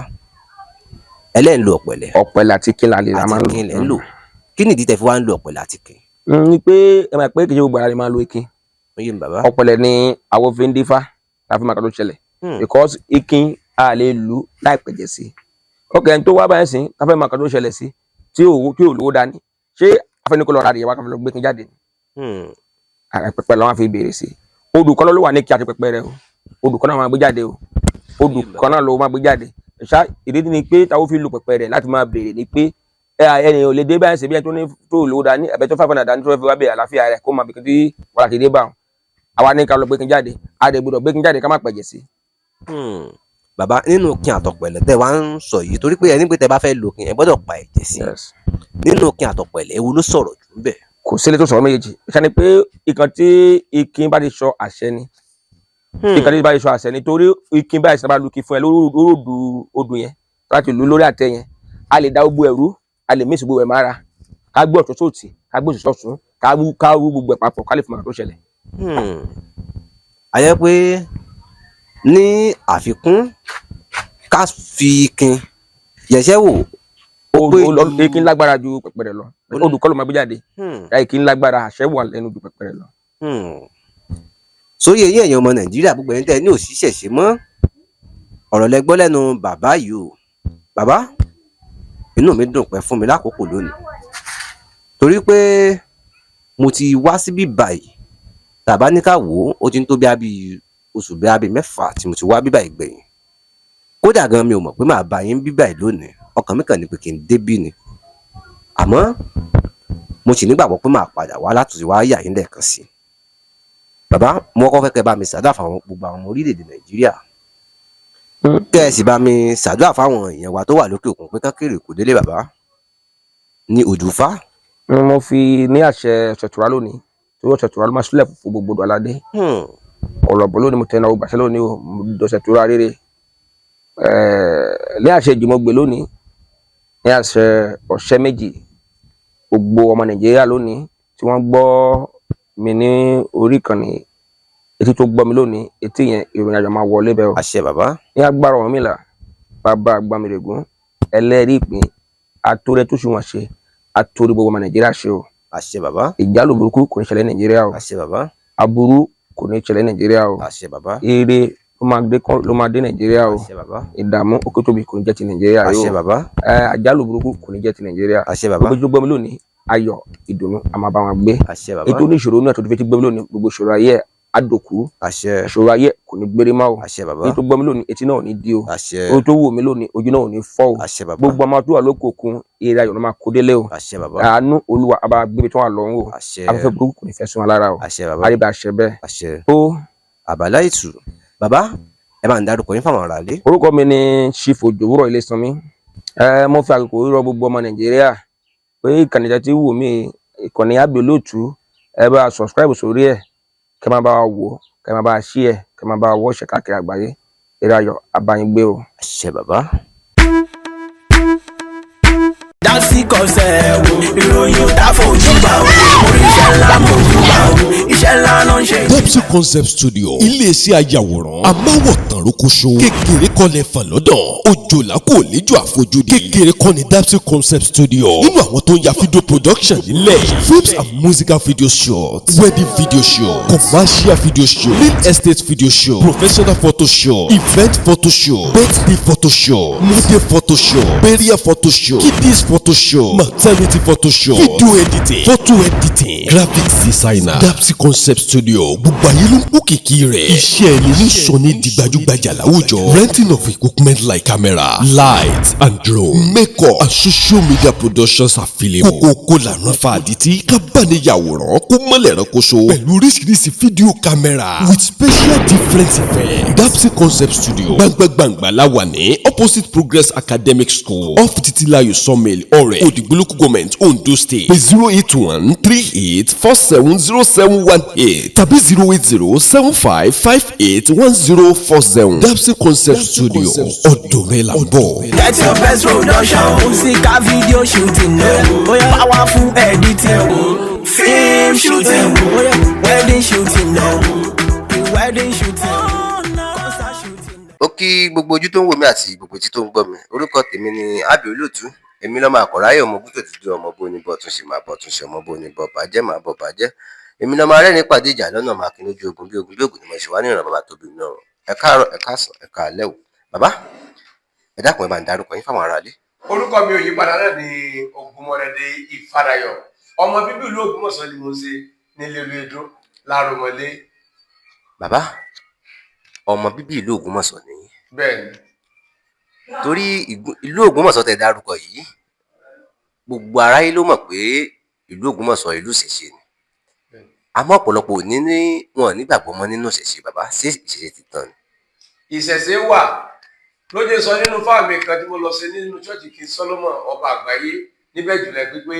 ẹlẹ́ ń lo ọ̀pẹ̀lẹ̀? Ọ̀pẹ̀lẹ̀ àti ikin la lè la Àti máa ń lò. ikin lẹ̀ ń lò. Kí nìdí tẹ́ fi wá ń lo ọ̀pẹ̀lẹ̀ àti ikin? Ni pé ẹ máa pé kì í ṣe gbogbo ara lè máa lo ikin. Ó yé mi, bàbá. Ọ̀pẹ̀lẹ̀ ni àwọn fi ń dífá, tá a fi máa kà tó ṣẹlẹ̀, because ikin a lè lù láì pẹ̀jẹ̀ sí. Ok, ẹni tó wá báyìí sìn, tá a fẹ́ máa kà tó ṣẹlẹ̀ sí, tí ò lówó dání, ṣé afẹnikọ́ lọ ra adìyẹ wá ká fi lọ gbé kin jáde? Pẹpẹ làwọn fi béèrè sí. Odù kan ló wà ní kí àti pẹpẹ rẹ o, odù kan náà máa gbé jáde o, odù kan náà ló máa gbé jáde ṣá. Ìdí ni pé táwọn fi lu pẹpẹ rẹ láti máa béèrè ni pé ẹni ò lè dé báyìí sí bí ẹni tó ní tó lówó dání, ẹbẹ tó 500 dání, tó fẹ́ fi wá béèrè àlàáfíà rẹ, kó máa bìkan tí wàhálà ti dé bá wọn. Àwa ní ká lọ gbé kin jáde, a lè gbọ́dọ̀ gbé kin jáde ká má pẹ̀jẹ̀ sí. Bàbá, nínú kin àtọ̀pẹ̀lẹ̀ tẹ́ wá ń sọ yìí, torí pé ẹni pé tẹ́ bá fẹ́ lo kin, ẹ gbọ́dọ̀ pa ẹ̀jẹ̀ sí. Nínú kin àtọ̀pẹ̀lẹ̀, èwo ló sọ̀rọ̀ jù ńbẹ̀? Kò sílé tó sọ̀rọ̀ méjèèjì ṣá, ni pé ìkan tí ikin bá ti sọ, àṣẹ ni. Ìkan tí bá ti sọ, àṣẹ ni, torí ikin báyìí sábà lu kin fún ẹ lórí odù, odù yẹn láti lù lórí àtẹ yẹn, a lè da gbogbo ẹ̀rú, a lè mísì gbogbo ẹ̀ mára, ká gbé ọ̀tún sóòtì, ká gbé òsì sọ́tún, ká wú gbogbo ẹ̀ papọ̀, ká lè fún ọ̀nà tó ṣẹlẹ̀. A jẹ́ pé ní àfikún, ká fi ikin yẹ̀ṣẹ́ wò, ó pé Ikin lágbára ju pẹ̀pẹ̀rẹ̀ lọ. Odù kọ́ ló máa gbé jáde. Ikin lágbára, àṣẹ wà lẹ́nu ju pẹ̀pẹ̀rẹ̀ lọ. Sórí eyín, ẹ̀yin ọmọ Nàìjíríà, gbogbo ẹ̀yin tẹ́ ẹ ní òṣìṣẹ́ mọ́ ọ̀rọ̀ lẹ gbọ́ lẹ́nu bàbá yìí o. Bàbá, inú mi dùn pẹ́ fún mi lákòókò lónìí, torí pé mo ti wá síbí báyìí, tàbá ní ká wò ó, ó ti ń tó bí abí oṣù bíi abẹ 6 tí mo ti wá bíbà ìgbẹ̀yìn. Kódà gan mi ò mọ̀ pé màá bá yín bíbà yìí lónìí, ọkàn mi kàn ní pé kí n débí ni. Àmọ́ mo sì nígbàgbọ́ pé màá padà wá láti wá yà yín lẹ́ẹ̀kan sí i. Bàbá, mo kọ́kọ́ fẹ́ kẹ́ bá mi ṣàdúrà fáwọn gbogbo àwọn ọmọ orílẹ̀-èdè Nàìjíríà, kẹ́ ẹ sì bá mi ṣàdúrà fáwọn èèyàn wa tó wà lókè òkun pé kán kéré kò délé bàbá ní òdùfá. Mo fi ní àṣẹ ọ̀sẹ̀ tura lónìí, torí ọ̀sẹ̀ tura ló máa sílẹ̀ fún gbogbo ọ̀dọ́ aládé. Ọ̀rọ̀ bọ̀ lónìí, mo tẹnu àwọn gbàṣẹ lónìí o, mo dọ̀sẹ̀ tura rere. Ní àṣẹ ìjùmọ̀gbè lónìí, ní àṣẹ ọ̀sẹ̀ 2, gbogbo ọmọ Nàìjíríà lónìí tí wọ́n gbọ́ mi ní orí ìkànnì, etí tó gbọ́ mi lónìí, etí yẹn ìròyìn ayọ̀ máa wọlé bẹ́ẹ̀ o. Àṣẹ bàbá. Ní agbára Ọ̀rúnmìlà, bàbá àgbàmìrègún ẹlẹ́rìí ìpín atórẹ́ tó ṣùwọ̀n ṣe atórí gbogbo ọmọ Nàìjíríà ṣe o. Àṣẹ bàbá. Ìjálù burúkú kò ní ṣẹlẹ̀ Nàìjíríà o. Àṣẹ bàbá. Aburú kò ní ṣẹlẹ̀ Nàìjíríà o. Àṣẹ bàbá. Ire ló máa dé Nàìjíríà o. Àṣẹ bàbá. Ìdààmú òkè tóbi kò ní jẹ́ ti Nàìjíríà Àṣẹ o. bàbá. Àjálù burúkú kò ní jẹ́ ti Nàìjíríà. Àṣẹ bàbá. Gbogbo gbọmí lónìí, ayọ̀ ìdùnnú a máa bá wọn gbé. Àṣẹ bàbá. Ètò oníṣòro náà tó ti fi ti gbọmí lónìí, gbogbo ìṣòro ayé á dòkú. Àṣẹ. Ìṣòro ayé kò ní gbére mọ́ o. Àṣẹ bàbá. Èyí tó gbọmí lónìí, etí náà ò ní di o. Àṣẹ. Ojú tó wù mí lónìí, ojú náà ò ní fọ́ o. Àṣẹ bàbá. Gbogbo ọmọ tó wà lóko òkun, èrè ayọ̀ ló máa kó délé o. Àṣẹ bàbá. Àánú Olúwa a bá gbébi tó wà lọ́hùn o. Àṣẹ. Afẹ́fẹ́ burúkú kò ní fẹ́ sún wa lára o. Àṣẹ bàbá. Àríbá àṣẹ bẹ́ẹ̀. Àṣẹ. Ó Àbálá ètù bàbá, ẹ bá ń dárúkọ yín fáwọn aráalé. Orúkọ mi ni Chief Òjòwúrọ̀ Ilésànmí. Mo fi àkókò rọ gbogbo ọmọ Nàìjíríà pé ìkànnì tẹ́ ti wù mí, ìkànnì Àbí Olóòtú, ẹ bá subscribe sórí ẹ̀, kẹ́ máa bá wa wò, kẹ́ máa bá wa share, kẹ́ máa bá wa watch káàkiri àgbáyé. Eré ayọ̀ abáyín gbé o. Àṣẹ bàbá. Dásí kọsẹ̀ wo ìròyìn ò tá fojú bá o, oríṣẹ́ ńlá mojú bá o, iṣẹ́ ńlá ló ń ṣe. Dopsy Concept Studio, iléeṣẹ́ ayàwòrán amáwòtán rókóṣó, kékeré kọ́lẹ̀ fà lọ́dọ̀ òjòlá kò léjò àfojúdi, kékeré kọ́ ni Dopsy Concept Studio nínú àwọn tó ń ya video production nílẹ̀, films and musical video shoot, wedding video shoot, commercial video shoot, real estate video shoot, professional photo shoot, event photo shoot, birthday photo shoot, model photo shoot, burial photo shoot, kiddies photo shoot, maternity photo shoot, video editing, photo editing, graphics designer. Dopsy Concept Studio, gbogbo ayé ló ń kó kìkì rẹ̀. Iṣẹ́ ẹni ní sọ ní di gbajúgbajà láwùjọ. Renting of equipment like camera, light and drone, makeup and social media productions available. Kókókó lànà fa àdìtí kábàániyàwòrán kó mọ́lẹ̀ ránkoṣo pẹ̀lú oríṣiríṣi fídíò camera with special different effects. Dopsy Concept Studio, gbangba-gbangba la wà ní opposite Progress Academic School, off Titilayo Sawmill, Ọ̀rẹ́, Òdìgbò Local Government, Ondo State. Pé 08138470718 tàbí 08075581047. Dopsy Concept Studio, ọ̀dọ̀ rẹ̀ là ń bọ̀. Get your best production, musical video shooting, powerful editing, film shooting, wedding shooting, wedding shooting, concert shooting. Ó kí gbogbo ojú tó ń wò mí àti gbogbo etí tó ń gbọ́ mi. Orúkọ tèmi ni Àbí Olóòtú. Èmi lọ́mọ àkọ́ráyè, ọmọ bútó ti dúró, ọmọ bó ní bọ́ tún ṣe máa bọ̀ tún ṣe, ọmọ bó ní bọ́ bàjẹ́ máa bọ̀ bàjẹ́. Èmi lọ́mọ arẹ́rìn pàdé ìjà lọ́nà máa kí lójú ogun bí ogun bí ogun ni mo ṣe wá ní ìrànlọ́wọ́ bàbá tóbi náà. Ẹ káàárọ̀, ẹ káàsán, ẹ káalẹ́ o. Bàbá, ẹ dákun, ẹ bá ń darúkọ yín fáwọn aráalé. Orúkọ mi ò yí padà náà ní Ògúnmọ́rẹ́dé Ìfàdàyọ̀, ọmọ bíbí ìlú Ògbómọ̀ṣọ́ ni mo ń ṣe, nílé olóyèdún lárọmọlé. Bàbá, ọmọ bíbí ìlú Ògbómọ̀ṣọ́ ni yín? Bẹ́ẹ̀ ni. Torí ìlú Ògbómọ̀ṣọ́ tẹ́ dárúkọ yìí, gbogbo aráyé ló mọ̀ pé ìlú Ògbómọ̀ṣọ́ ìlú ìṣẹ̀ṣe ni. Àmọ́ ọ̀pọ̀lọpọ̀ ò ní ní wọn ò nígbàgbọ́ mọ́ nínú ìṣẹ̀ṣe. Bàbá, ṣé ìṣẹ̀ṣe ti tán ni? Ìṣẹ̀ṣe wà lóde sọ nínú fáàmì kan tí mo lọ sí nínú ṣọ́ọ̀ṣì King Solomon ọba àgbáyé níbẹ̀ jùlọ, pé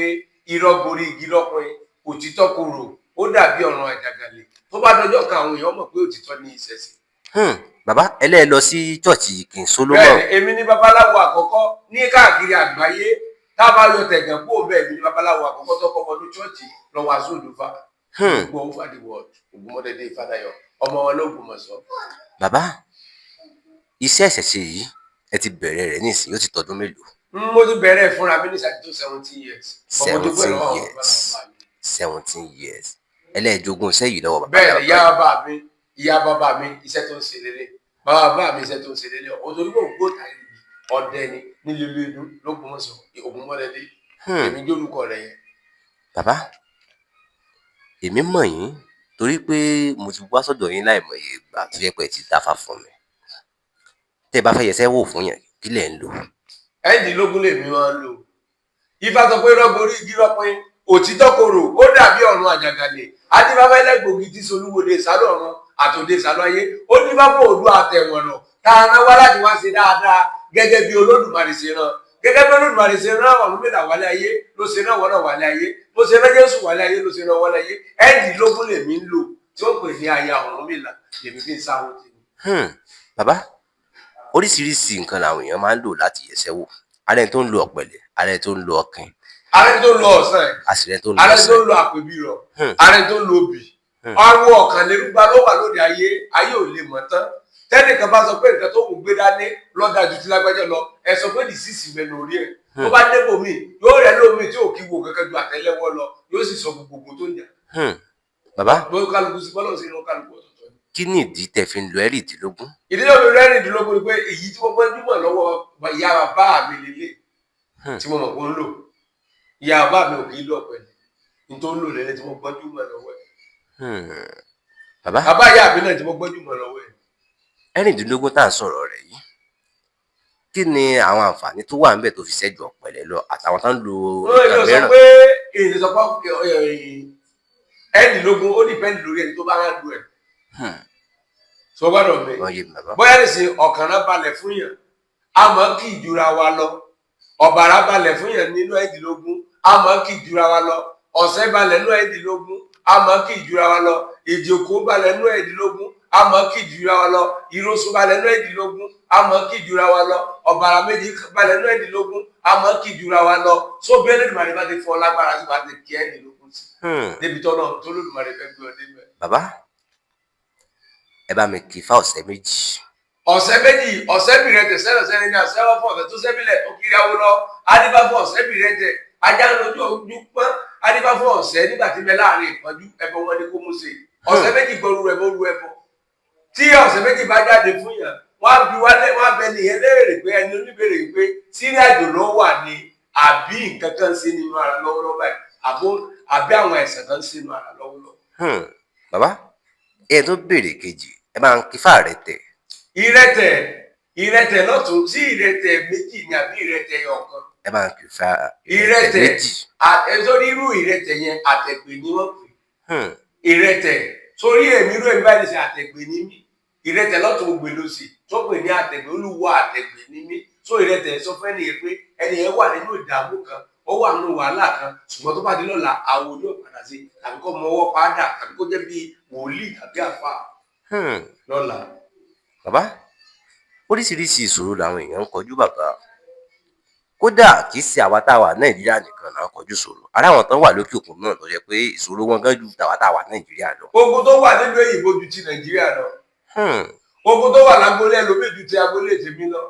irọ́ gorí igi lọ́pin, òtítọ́ korò, ó dàbí ọ̀run àjàgàlè. Tó bá dọjọ́ kan, àwọn èèyàn mọ̀ pé òtítọ́ ní ìṣẹ̀ṣe. Bàbá, ẹlẹ́ẹ̀ lọ sí chọ́ọ̀chì King Solomon? Bẹ́ẹ̀ni, èmi ní babaláwo àkọ́kọ́ ní káàkiri àgbáyé. Tá a bá yọ tẹ̀gàn kó bẹ́ẹ̀, èmi ní babaláwo àkọ́kọ́ tó kọ́ wọnú chọ́ọ̀chì lọ́wọ́ aṣọ gbogbo over the world. Ògúnmọ́dédé Ìfádàyọ̀, ọmọ wọn l'Ógbómọ̀ṣọ́. Bàbá, iṣẹ́ ìṣẹ̀ṣe yìí, ẹ ti bẹ̀rẹ̀ rẹ̀ nísìnyí, ó ti tọdún mélòó? Mo ti bẹ̀rẹ̀ fúnra mi ní ìṣáájú tó 17 years. Ọmọ tó pẹ̀lú 17 àwọn years. bàbá mi. 17 years. Ẹlẹ́ẹ̀jogún iṣẹ́ yìí lọ́wọ́ bàbá? Bẹ́ẹ̀ ni, ìyá bàbá mi, ìyá bàbá mi, iṣẹ́ tó ń ṣe lélẹ̀, bàbá bàbá mi, iṣẹ́ tó ń ṣe lélẹ̀. Òtò nígbà ògbó tàyè ọdẹ ni nílé olóòdù l'Ógbómọ̀ṣọ́, Ògúnmọ́dédé. Èmi jórúkọ rẹ̀ yẹn. Bàbá, èmi mọ̀ yín. Torí pé mo ti wá sọ́dọ̀ yín láìmọye ìgbà tó jẹ́ pé ẹ ti dáfá fún mi. Tẹ́ ẹ bá fẹ́ yẹsẹ́ wò fún yàn, kí lẹ̀ ń lò? 16 lèmi máa ń lò. Ifá sọ pé rọ́gorí igi rọ́pin, òtítọ́ korò, ó dàbí ọ̀run àjàgàlè. Adífáfá ẹlẹ́gbògi tí solúwòde ìsálọ̀ ọ̀run àtòde ìsálọ̀ ayé. Ó ní bá fún òdu àtẹ̀wọ̀nà tá a rán wá láti wá ṣe dáadáa gẹ́gẹ́ bí Olódùmarè ṣe rán. Gẹ́gẹ́ bí Olódùmarè ṣe rán Ọ̀rúnmìlà wálé ayé ló ṣe rán wọ́nà wálé ayé, ló ṣe rán Jésù wálé ayé ló ṣe rán wálé ayé. 16 lèmi ń lò tí ó pè ní aya Ọ̀rúnmìlà lèmi fi ń sáwọ́ tèmi. Bàbá, oríṣiríṣi nǹkan làwọn èèyàn máa ń lò láti yẹsẹ́ wò. Ààrẹ tó ń lo ọ̀pẹ̀lẹ̀, ààrẹ tó ń lo ọ̀kìn, Ààrẹ tó ń lo ọ̀sán ẹ̀, àṣìrẹ tó ń lo ààrẹ tó ọ̀sán. ń lo àpèbírọ̀, ààrẹ tó ń lo obì. Ọrùn ọ̀kànlélúgba ló wà lóde ayé, ayé ò lè mọ̀ tán. Tẹ́nìkan bá sọ pé nǹkan tó kù gbé dání lọ́dà ju ti lágbájá lọ, ẹ sọ pé dìsísì mẹ́nu orí ẹ̀. Tó bá débò míì, yóò rẹ̀ lómi tí ò kí wo kankan ju àtẹ́lẹwọ́ lọ, yóò sì sọ gbogbo tó ń jà. Bàbá, Bó kálukú sí bọ́lọ̀ sí irun kálukú ọ̀tọ̀ọ̀tọ̀ ni. kí ni ìdí tẹ́ fi ń lo 16? Ìdílé mi 16 ni pé èyí tí wọ́n gbọ́njúmọ̀ lọ́wọ́ ìyá bàbá mi lélẹ̀ tí mo mọ̀ pé ó ń lò. Ìyá bàbá mi ò kì í lọ pẹ̀lú ní tó ń lò lélẹ̀ tí mo gbọ́njúmọ̀ lọ́wọ́ ẹ̀. Bàbá, Bàbá ìyá mi náà tí mo gbọ́njúmọ̀ lọ́wọ́ ẹ̀. 16 tá à ń sọ̀rọ̀ rẹ̀ yìí, kí ni àwọn àǹfààní tó wà níbẹ̀ tó fi ṣẹ́jú ọ̀pẹ̀lẹ̀ lọ àtàwọn tó ń lo Ó lè nǹkan sọ mìíràn? pé èyí sọ pé 16 ó dìpẹ́ndì lórí ẹni tó bá rán lu ẹ̀. Sọ gbọ́dọ̀ mi. Wọ́n yé mi bàbá. Bóyá lè ṣe ọ̀kànrán balẹ̀ fún yàn, àmọ́ kì í jura wa lọ. Ọ̀bàrà balẹ̀ fún yàn nínú 16, àmọ́ kì í jura wa lọ. Ọ̀sẹ̀ balẹ̀ nínú 16, àmọ́ kì í jura wa lọ. Ìjòkó balẹ̀ nínú 16, àmọ́ kì í jura wa lọ. Ìrosùn balẹ̀ nínú 16, àmọ́ kì í jura wa lọ. Ọ̀bàrà méjì balẹ̀ nínú 16, àmọ́ kì í jura wa lọ. Só bí Olódùmarè bá ti fọ́ lágbára sí, bá ti kí 16 sí. Débi tọ́lọ́ tó Olódùmarè fẹ́ gbé ọ débẹ̀. Bàbá, ẹ bá mi kí fá ọ̀sẹ̀ méjì. Ọ̀sẹ̀ méjì, ọ̀sẹ̀ bìrẹ̀tẹ̀ sẹ́lẹ̀ sẹ́lẹ̀ ní àṣẹwọ́ fún ọ̀sẹ̀ tó sẹ́bílẹ̀ tó kiri awo lọ. Adífá fún ọ̀sẹ̀ bìrẹ̀tẹ̀ ajá ń lójú ojú pọ́n. Adífá fún ọ̀sẹ̀ nígbà tí bẹ láàrin ìpọ́njú ẹbọ wọn ni kó mú ṣe. Ọ̀sẹ̀ méjì gbọ́rú ẹbọ rú ẹbọ. Tí ọ̀sẹ̀ méjì bá jáde fún yàn, wọ́n á bi wálé, wọ́n á bẹ nìyẹn léèrè pé ẹni oníbèrè pé sírí àjò ló wà ní àbí nǹkan kan sí nínú ara lọ́wọ́lọ́wọ́ báyìí, àbí àwọn ẹ̀sẹ̀ kan sí nínú ara lọ́wọ́lọ́wọ́. Bàbá, ẹ tó béèrè kejì, ẹ máa ń kí fá rẹ̀ tẹ̀. Ìrẹtẹ̀, ìrẹtẹ̀ lọ́tún sí ìrẹtẹ̀ méjì ni àbí ìrẹtẹ̀ ọ̀kan. Ẹ máa ń kí fá Ìrẹtẹ̀ méjì. Sórí irú ìrẹtẹ̀ yẹn àtẹ̀gbè ni wọ́n pè. Ìrẹtẹ̀ sórí èmi irú èmi báyìí ṣe àtẹ̀gbè ní mí. Ìrẹtẹ̀ lọ́tún ògbè ló sì tó pè ní àtẹ̀gbè, olúwa àtẹ̀gbè ní mí. So ìrẹtẹ̀ sọ fún ẹnìyẹn pé ẹnìyẹn wà nínú ìdààmú kan, ó wà nínú wàhálà kan, ṣùgbọ́n tó bá di lọ́la àwo yóò padà sí, tàbí kó mọ ọwọ́ padà, tàbí kó jẹ́ bí wòlíì tàbí àfáà lọ́la. Bàbá, oríṣiríṣi ìṣòro làwọn èèyàn ń kojú bàbá. Kódà kì í ṣe àwa tá a wà Nàìjíríà nìkan là ń kojú ìṣòro. Ará àwọn tán wà lókè òkun náà tó jẹ́ pé ìṣòro wọn gan ju tàwa tá a wà Nàìjíríà lọ. Ogun tó wà nílùú òyìnbó ju ti Nàìjíríà lọ. Ogun tó wà lágbolé ẹlòmíì ju ti agbolé tèmi lọ.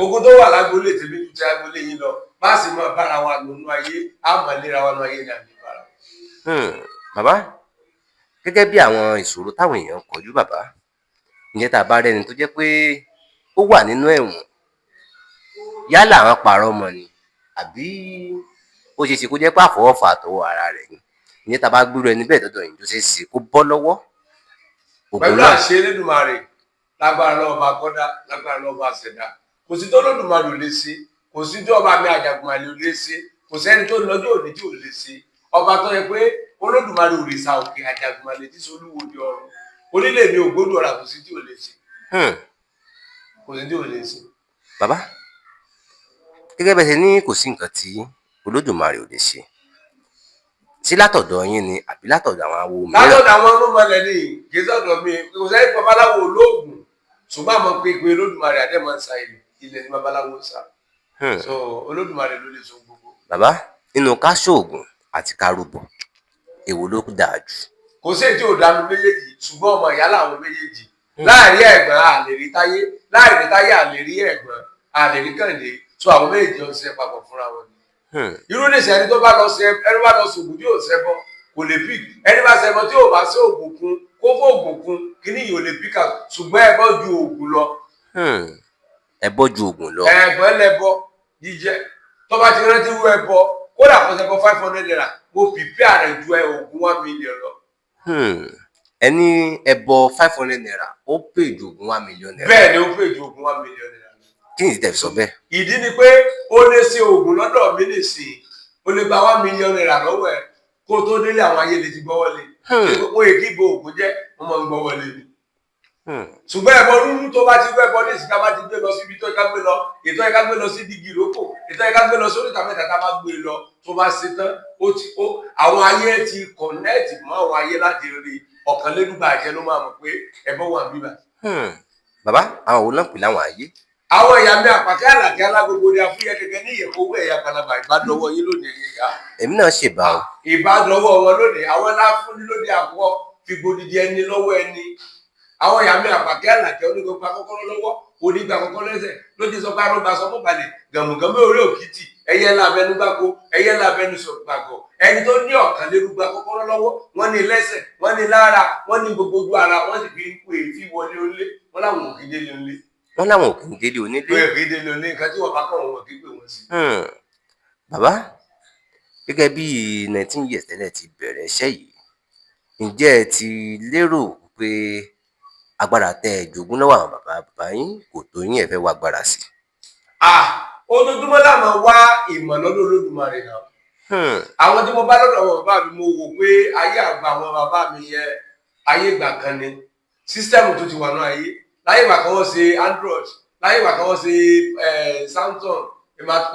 Ogun tó wà lágbolé tèmi ju ti agbolé yín lọ. Bá a sì máa bára wa lónú ayé, á máa léra wa nú ayé ní àmì ìbára. Bàbá, gẹ́gẹ́ bí àwọn ìṣòro táwọn èèyàn ń kojú bàbá, ǹjẹ́ tá a bá rẹ́ni tó jẹ́ pé ó wà nínú ẹ̀wọ̀n, yálà àwọn pààrọ̀ ọmọ ni àbí ó ṣeé ṣe kó jẹ́ pé àfọwọ́fà àtọwọ́ ara rẹ̀ ni, ǹjẹ́ tá a bá gbúrò ẹni bẹ́ẹ̀ dọ́dọ̀ yìí tó ṣeé ṣe kó bọ́ lọ́wọ́ ogun Pẹ̀lú náà? àṣẹ Elédùmarè, lágbára lọ́wọ́ bá kọ́dá, lágbára lọ́wọ́ bá ṣẹ̀dá. Kò sí tó Olódùmarè ò lè ṣe, kò sí tó ọba mi Àjàgùnmàlè ò lè ṣe, kò sẹ́ni tó lọ́jọ́ òní tí ò lè ṣe. Ọba tó yẹ pé Olódùmarè òrìṣà òkè Àjàgùnmàlè tí solúwo di ọ̀run. Onílé mi ò gbódò ọ̀rà, kò sí tí ò lè ṣe. Kò sí tí ò lè ṣe. Bàbá, gẹ́gẹ́ bẹ́ẹ̀ ṣe ní kò sí nǹkan tí Olódùmarè ò lè ṣe, sí látọ̀dọ̀ yín ni àbí látọ̀dọ̀ àwọn awo mìíràn? Látọ̀dọ̀ àwọn ọlọ́mọlẹ̀ ni, kì í sọ̀dọ̀ mi. Kò sẹ́yìn babaláwo olóògùn, ṣùgbọ́n àmọ́ pé pé Olódùmarè adé máa ń sa ilẹ̀, ilẹ̀ ni babaláwo ń sa. So Olódùmarè ló lè so gbogbo. Bàbá, nínú ká ṣoògùn àti ká rúbọ, èwo ló dáa jù? Kò sí èyí tí ò dánú méjèèjì, ṣùgbọ́n ọmọ ìyá làwọn méjèèjì. Láàrin ẹ̀gbọ́n a lè rí Táyé, láàrin Táyé a lè rí ẹ̀gbọ́n, a lè rí Kàndé. So àwọn méjèèjì ń ṣe papọ̀ fúnra wọn ni. Irú nìṣẹ́ ẹni tó bá lọ ṣe, ẹni bá lọ ṣògùn tí ò ṣẹbọ kò lè pík. Ẹni bá ṣẹbọ tí ò bá ṣe ògùn kún, kó fún ògùn kún, kíní yìí ò lè pík out, ṣùgbọ́n ẹbọ ju ògùn lọ. Ẹbọ ju ògùn lọ. Ẹ̀gbọ́n lẹbọ jíjẹ tó bá ti rántí rú ẹbọ, kódà kó ṣẹbọ 500 naira, mo pìpì àrẹ ju ẹ ògùn 1 million lọ. Ẹni ẹbọ ₦500 ó pè ju oògùn ₦1 million. Bẹ́ẹ̀ ni, ó pè ju oògùn ₦1 million lọ. Kí ni tẹ̀ fi sọ bẹ́ẹ̀? Ìdí ni pé ó lè ṣe oògùn lọ́dọ̀ mi nìsín, ó lè gba ₦1 million lọ́wọ́ ẹ̀, kó tó délé àwọn ayé lè ti gbọ́wọ́ lé. Wọ́n èkì ìbò oògùn jẹ́, wọ́n máa ń gbọ́wọ́ lé ni. Ṣùgbọ́n ẹbọ rúrú, tó bá ti gbé ẹbọ ní ìsìnká, bá ti gbé lọ síbi tó yẹ ká gbé lọ, ètò yẹ ká gbé lọ sí dígí ìrókò, ètò yẹ ká gbé lọ sórí ìta mẹ́ta, tá a bá gbé lọ, tó bá ṣe tán, ó ti ó àwọn ayé ti connect mọ́ àwọn ayé láti rí ọ̀kanlélúgba àjẹ́ ló máa mọ̀ pé ẹbọ wà níbà. Bàbá, àwọn wo náà pè láwọn ayé? Àwọn ìyá mi àpàkẹ́ àlàkẹ́ alágbogbo ni àfúyẹ́ gẹ́gẹ́ ní ìyẹ̀kọ́ owó ẹ̀yà palaba ìbádọ́wọ́ yín lónìí, ẹ̀yìn ìyá. Èmi náà ṣèbà o. Ìbádọ́wọ́ wọn lónìí, àwọn láfúnni lóde àkọ́kọ́ fi gbòdìdì ẹni lọ́wọ́ ẹni. Àwọn ìyá mi àpàkẹ́ àlàkẹ́ onígbàgbọ́ akọ́kọ́rọ́ lọ́wọ́, onígbà kọ́kọ́ lẹ́sẹ̀ ló ti sọ pé arúgbó sọ fún balẹ̀ gàmùgàmù orí òkìtì, ẹyẹ ńlá abẹnú gbáko, ẹyẹ ńlá abẹnú sọgbàgọ. Ẹni tó ní ọ̀kànlélúgba kọ́kọ́rọ́ lọ́wọ́, wọ́n ní lẹ́sẹ̀, wọ́n ní lára, wọ́n ní gbogbo ojú ara, wọ́n sì fi ń pè é fi wọlé onílé. Wọ́n láwọn òkè délé onílé. Wọ́n láwọn ò kì í délé onílé. Pé òkè délé onílé, nǹkan tí wọ́n bá kàn wọ́n kì í pè wọ́n sí. Bàbá, gẹ́gẹ́ bí 19 years tẹ́lẹ̀ ti bẹ̀rẹ̀ iṣẹ́ yìí, ǹjẹ́ ẹ ti lérò pé agbára tẹ́ ẹ jogún lọ́wọ́ àwọn bàbá bàbá yín kò tó yín, ẹ fẹ́ wá agbára sí i? Ah, ojoojúmọ́ làwọn wá ìmọ̀ lọ́dọ̀ Olódùmarè náà. Àwọn tí mo bá lọ́dọ̀ àwọn bàbá mi, mo wò pé ayé àgbà àwọn bàbá mi yẹn, ayé ìgbà kan ni. System tó ti wà náà, ayé láyé ìgbà kan wọ́n ṣe Android, láyé ìgbà kan wọ́n ṣe Samsung,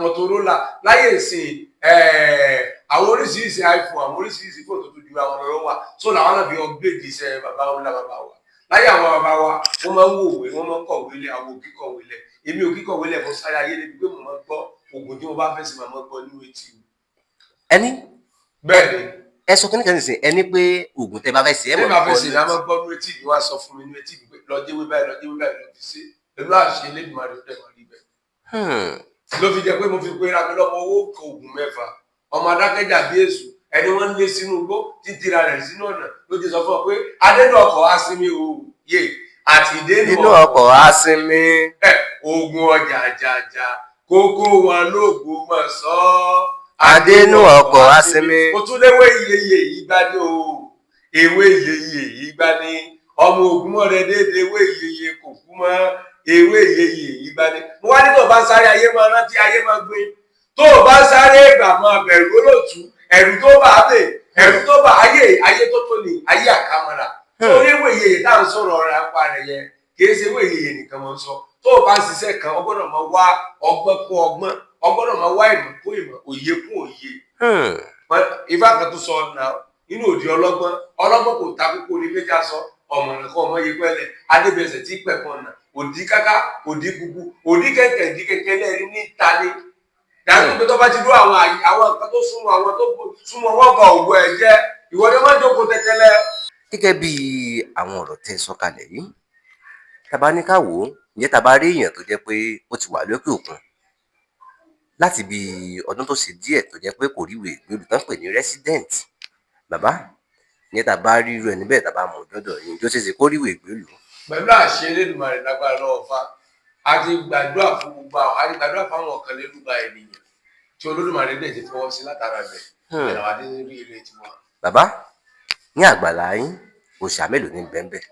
Motorola, láyé ìsìn àwọn oríṣiríṣi iPhone, àwọn oríṣiríṣi fóònù tó ju àwọn lọ́wọ́ wà. So làwọn náà fi upgrade iṣẹ́ bàbá wọn lá bàbá wa. Láyé àwọn bàbá wa, wọ́n máa ń wòwe, wọ́n máa ń kọ̀wé lẹ̀. Àwọn òkí kọ̀wé lẹ̀, èmi ò kí kọ̀wé lẹ̀. Mo sáré ayé débi pé mo máa ń gbọ́ oògùn tí mo bá fẹ́ sí, màá máa gbọ́ nínú etí mi. Ẹni Bẹ́ẹ̀ ni. Ẹ sọ kí nìkan nìsín, ẹni pé oògùn tẹ́ bá fẹ́ ṣe, ẹ Tí mọ̀ màá fẹ́ gbọ́ sí ní ni a máa gbọ́ nínú etí mi, wọ́n á sọ fún mi nínú etí mi pé lọ jẹ́wé báyìí, lọ jẹ́wé báyìí, lọ fi ṣe. Pẹ̀lú àṣẹ Elédùmarè, ó dẹ̀ máa rí bẹ́ẹ̀. Ló fi jẹ́ pé mo fi pe ra mi lọ́mọ owó kan oògùn mẹ́fà, ọmọ adákẹ́jà bí èṣù, ẹni wọ́n ń lé sínú igbó títí ra rẹ̀ sínú ọ̀nà. Ló ti sọ fún ọ pé adénú ọkọ̀ asinmi o yé àti ìdénú Nínú ọkọ̀ asinmi. Ẹ oògùn ọjà jàjà kókó wọn lóògùn mọ̀ sọ́. Adénú ọkọ̀ asinmi. Mo tún léwé iyeye ìgbà ní o, ewé iyeye ìgbà ní ọmọ ogun mọ́ rẹ déédéé, ewé iyeye kò kú mọ́, ewé iyeye ìgbà ní. Mo wá ní tó o bá ń sáré ayé, máa rántí ayé máa gbé. Tó o bá ń sáré ìgbà, máa bẹ̀rù olóòtú, ẹ̀rù tó bá a bè, ẹ̀rù tó bá ayé, ayé tó tó ní ayé àkàmọ́ra. Torí ewé iyeye tá à ń sọ̀rọ̀ ọ̀rọ̀ apá rẹ̀ yẹn, kì í ṣe ewé iyeye nìkan mọ̀ ń sọ. Tó o bá ń ṣiṣẹ́ kan, o gbọ́dọ̀ máa wá ọgbọ́n kún ọgbọ́n, o gbọ́dọ̀ máa wá ìmọ̀ kún ìmọ̀, òye kún òye. Ifá kan tó sọ ọ̀nà nínú òdi ọlọ́gbọ́n, ọlọ́gbọ́n kò ta kókó ní méjì aṣọ ọ̀mọ̀ràn kan ọmọ yìí pẹ́lẹ̀ adébẹsẹ̀ tí pẹ̀kan ọ̀nà òdì káká, òdì gbogbo, òdì kẹ̀kẹ́, òdì kẹ̀kẹ́ lẹ́rìí ní ta ni dàbí pé tó bá ti dúró àwọn àyè, àwọn nǹkan tó súnmọ́, àwọn tó súnmọ́ wọn bá òwò ẹ̀ jẹ́. Ìwọ ni wọ́n jókòó tẹ́tẹ́lẹ̀. Gẹ́gẹ́ bí àwọn ọ̀rọ̀ tẹ́ ẹ sọ kalẹ̀ yìí, tá bá ní ká wò ó, ǹjẹ́ tá bá rí èèyàn tó jẹ́ pé ó ti wà lókè òkun láti bí ọdún tó ṣe díẹ̀, tó jẹ́ pé kò ríwèé ìgbélú tán pè ní resident, bàbá, ǹjẹ́ tá bá rí irú ẹni bẹ́ẹ̀, tá bá mú dọ́dọ̀ yín, tó ṣeé ṣe kó ríwèé ìgbélú? Pẹ̀lú àṣẹ Elédùmarè, lágbára lọ́wọ́ fa, a ti gbàdúrà fún gbogbo àwọn, a ti gbàdúrà fáwọn ọ̀kànlélúgba ènìyàn tí Olódùmarè dẹ̀ ti fọwọ́ sí látara bẹ̀ ẹ̀ làwọn adé rí ilé tiwọn. Bàbá, ní àgbàlá yín, òòṣà mélòó ní bẹ́ẹ̀?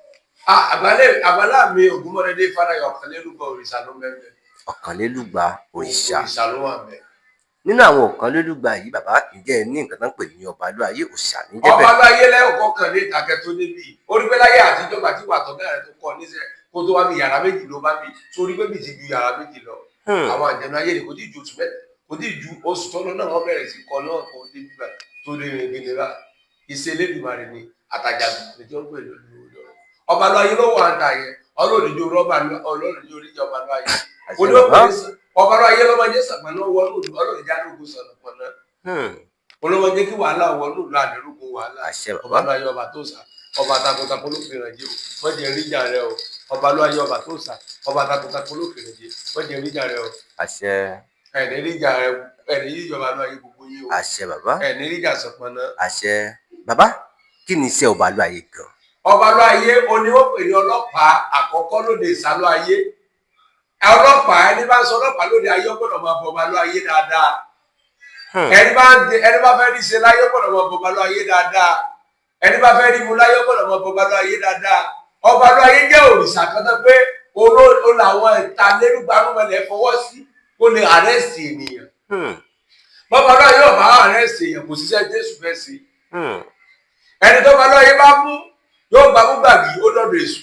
Àgbàlá mi Ògúnmọ́dédé Fádayọ̀, ọ̀kànlélúgba òrìṣà ló ń bẹ́ẹ̀ bẹ́ẹ̀. Ọ̀kànlélúgba òrìṣà. Òrìṣà ló wà bẹ́ẹ̀. Nínú àwọn ọ̀kànlélúgba yìí, bàbá, ǹjẹ́ ẹ ní nǹkan tán pè ní ọbalúayé, òòṣà ní jẹ́ Ọba bẹ́ẹ̀? láyé lẹ́ọ̀kọ́ kan ní ìtàkẹ́ tó níbí, ó rí pé láyé àtijọ́ gbà tí wà tọ́gá rẹ̀ tó kọ́ níṣẹ́ kó tó wá bí, yàrá méjì ló bá bí, sórí pé bí ti ju yàrá méjì lọ. Àwọn àjẹnú ayé ni kò tí ì ju oṣù 3, kò tí ì ju oṣù tọ́lọ́ náà, wọ́n bẹ̀rẹ̀ sí kọ́ náà kó dé bíbà tó dé rìngìnì bá iṣẹ́ Elédùmarè ni àtàjà ní tí wọ́n pè lórí ọ̀rọ̀ ọba lọ ayé lọ́wọ́ àǹtà yẹn. Ọlọ́ọ̀dẹ́jọ́ rọ́bà, ọlọ́ọ̀dẹ́jọ́ oríjì ọba lọ ayé. Àṣẹ bàbá. Ọba lọ ayé lọ́mọdé sàpọ̀nà wọnú ọlọ́ọ̀dẹ́jà lóògùn sọ̀nàpọ̀nà olómọdé kí wàhálà wọnú ìlú àdérúgún wàhálà. Àṣẹ Ọba bàbá. lọ ayé, ọba tó sà, ọba takuntakun ló fi ràn jẹ o, wọ́n jẹ ríjà rẹ o. Ọba lọ ayé, ọba tó sà, ọba takuntakun ló fi ràn jẹ, wọ́n jẹ ríjà rẹ o. Àṣẹ. Ẹ̀ní ríjà rẹ, ẹ̀ní yíjọba lọ ayé gbogbo yín o. Àṣẹ bàbá. Ẹ̀ní ríjà sọ̀pọ̀nà. Àṣẹ bàbá. Kí ni iṣẹ́ ọbalúayé gan? Ọba lọ ayé oní wọ́n pè ní ọlọ́pàá àkọ́kọ́ lóde ìsàlọ̀ ayé. Ọlọ́pàá, ẹni bá ń sọ ọlọ́pàá lóde ayé, ó gbọ́dọ̀ máa bọ ọba lọ ayé dáadáa. Ẹni bá ń ẹni bá fẹ́ rí ṣe láyé, ó gbọ́dọ̀ máa bọ ọba lọ ayé dáadáa. Ẹni bá fẹ́ rí mu láyé gbọ́dọ̀ mọ ọba lọ ayé dáadáa. Ọba lọ ayé jẹ́ òrìṣà kan tó pé ó làwọn ìtalérúgbarúmọlẹ̀ fọwọ́ sí kó lè àrẹ́sì ènìyàn. Bọ́ba lọ ayé ọba àrẹ́sì èèyàn, kò ṣiṣẹ́ Jésù fẹ́ sí. Ẹni tó bá lọ ayé bá mú yóò gbà mú gbàgì, ó dọ̀dọ̀ èṣù.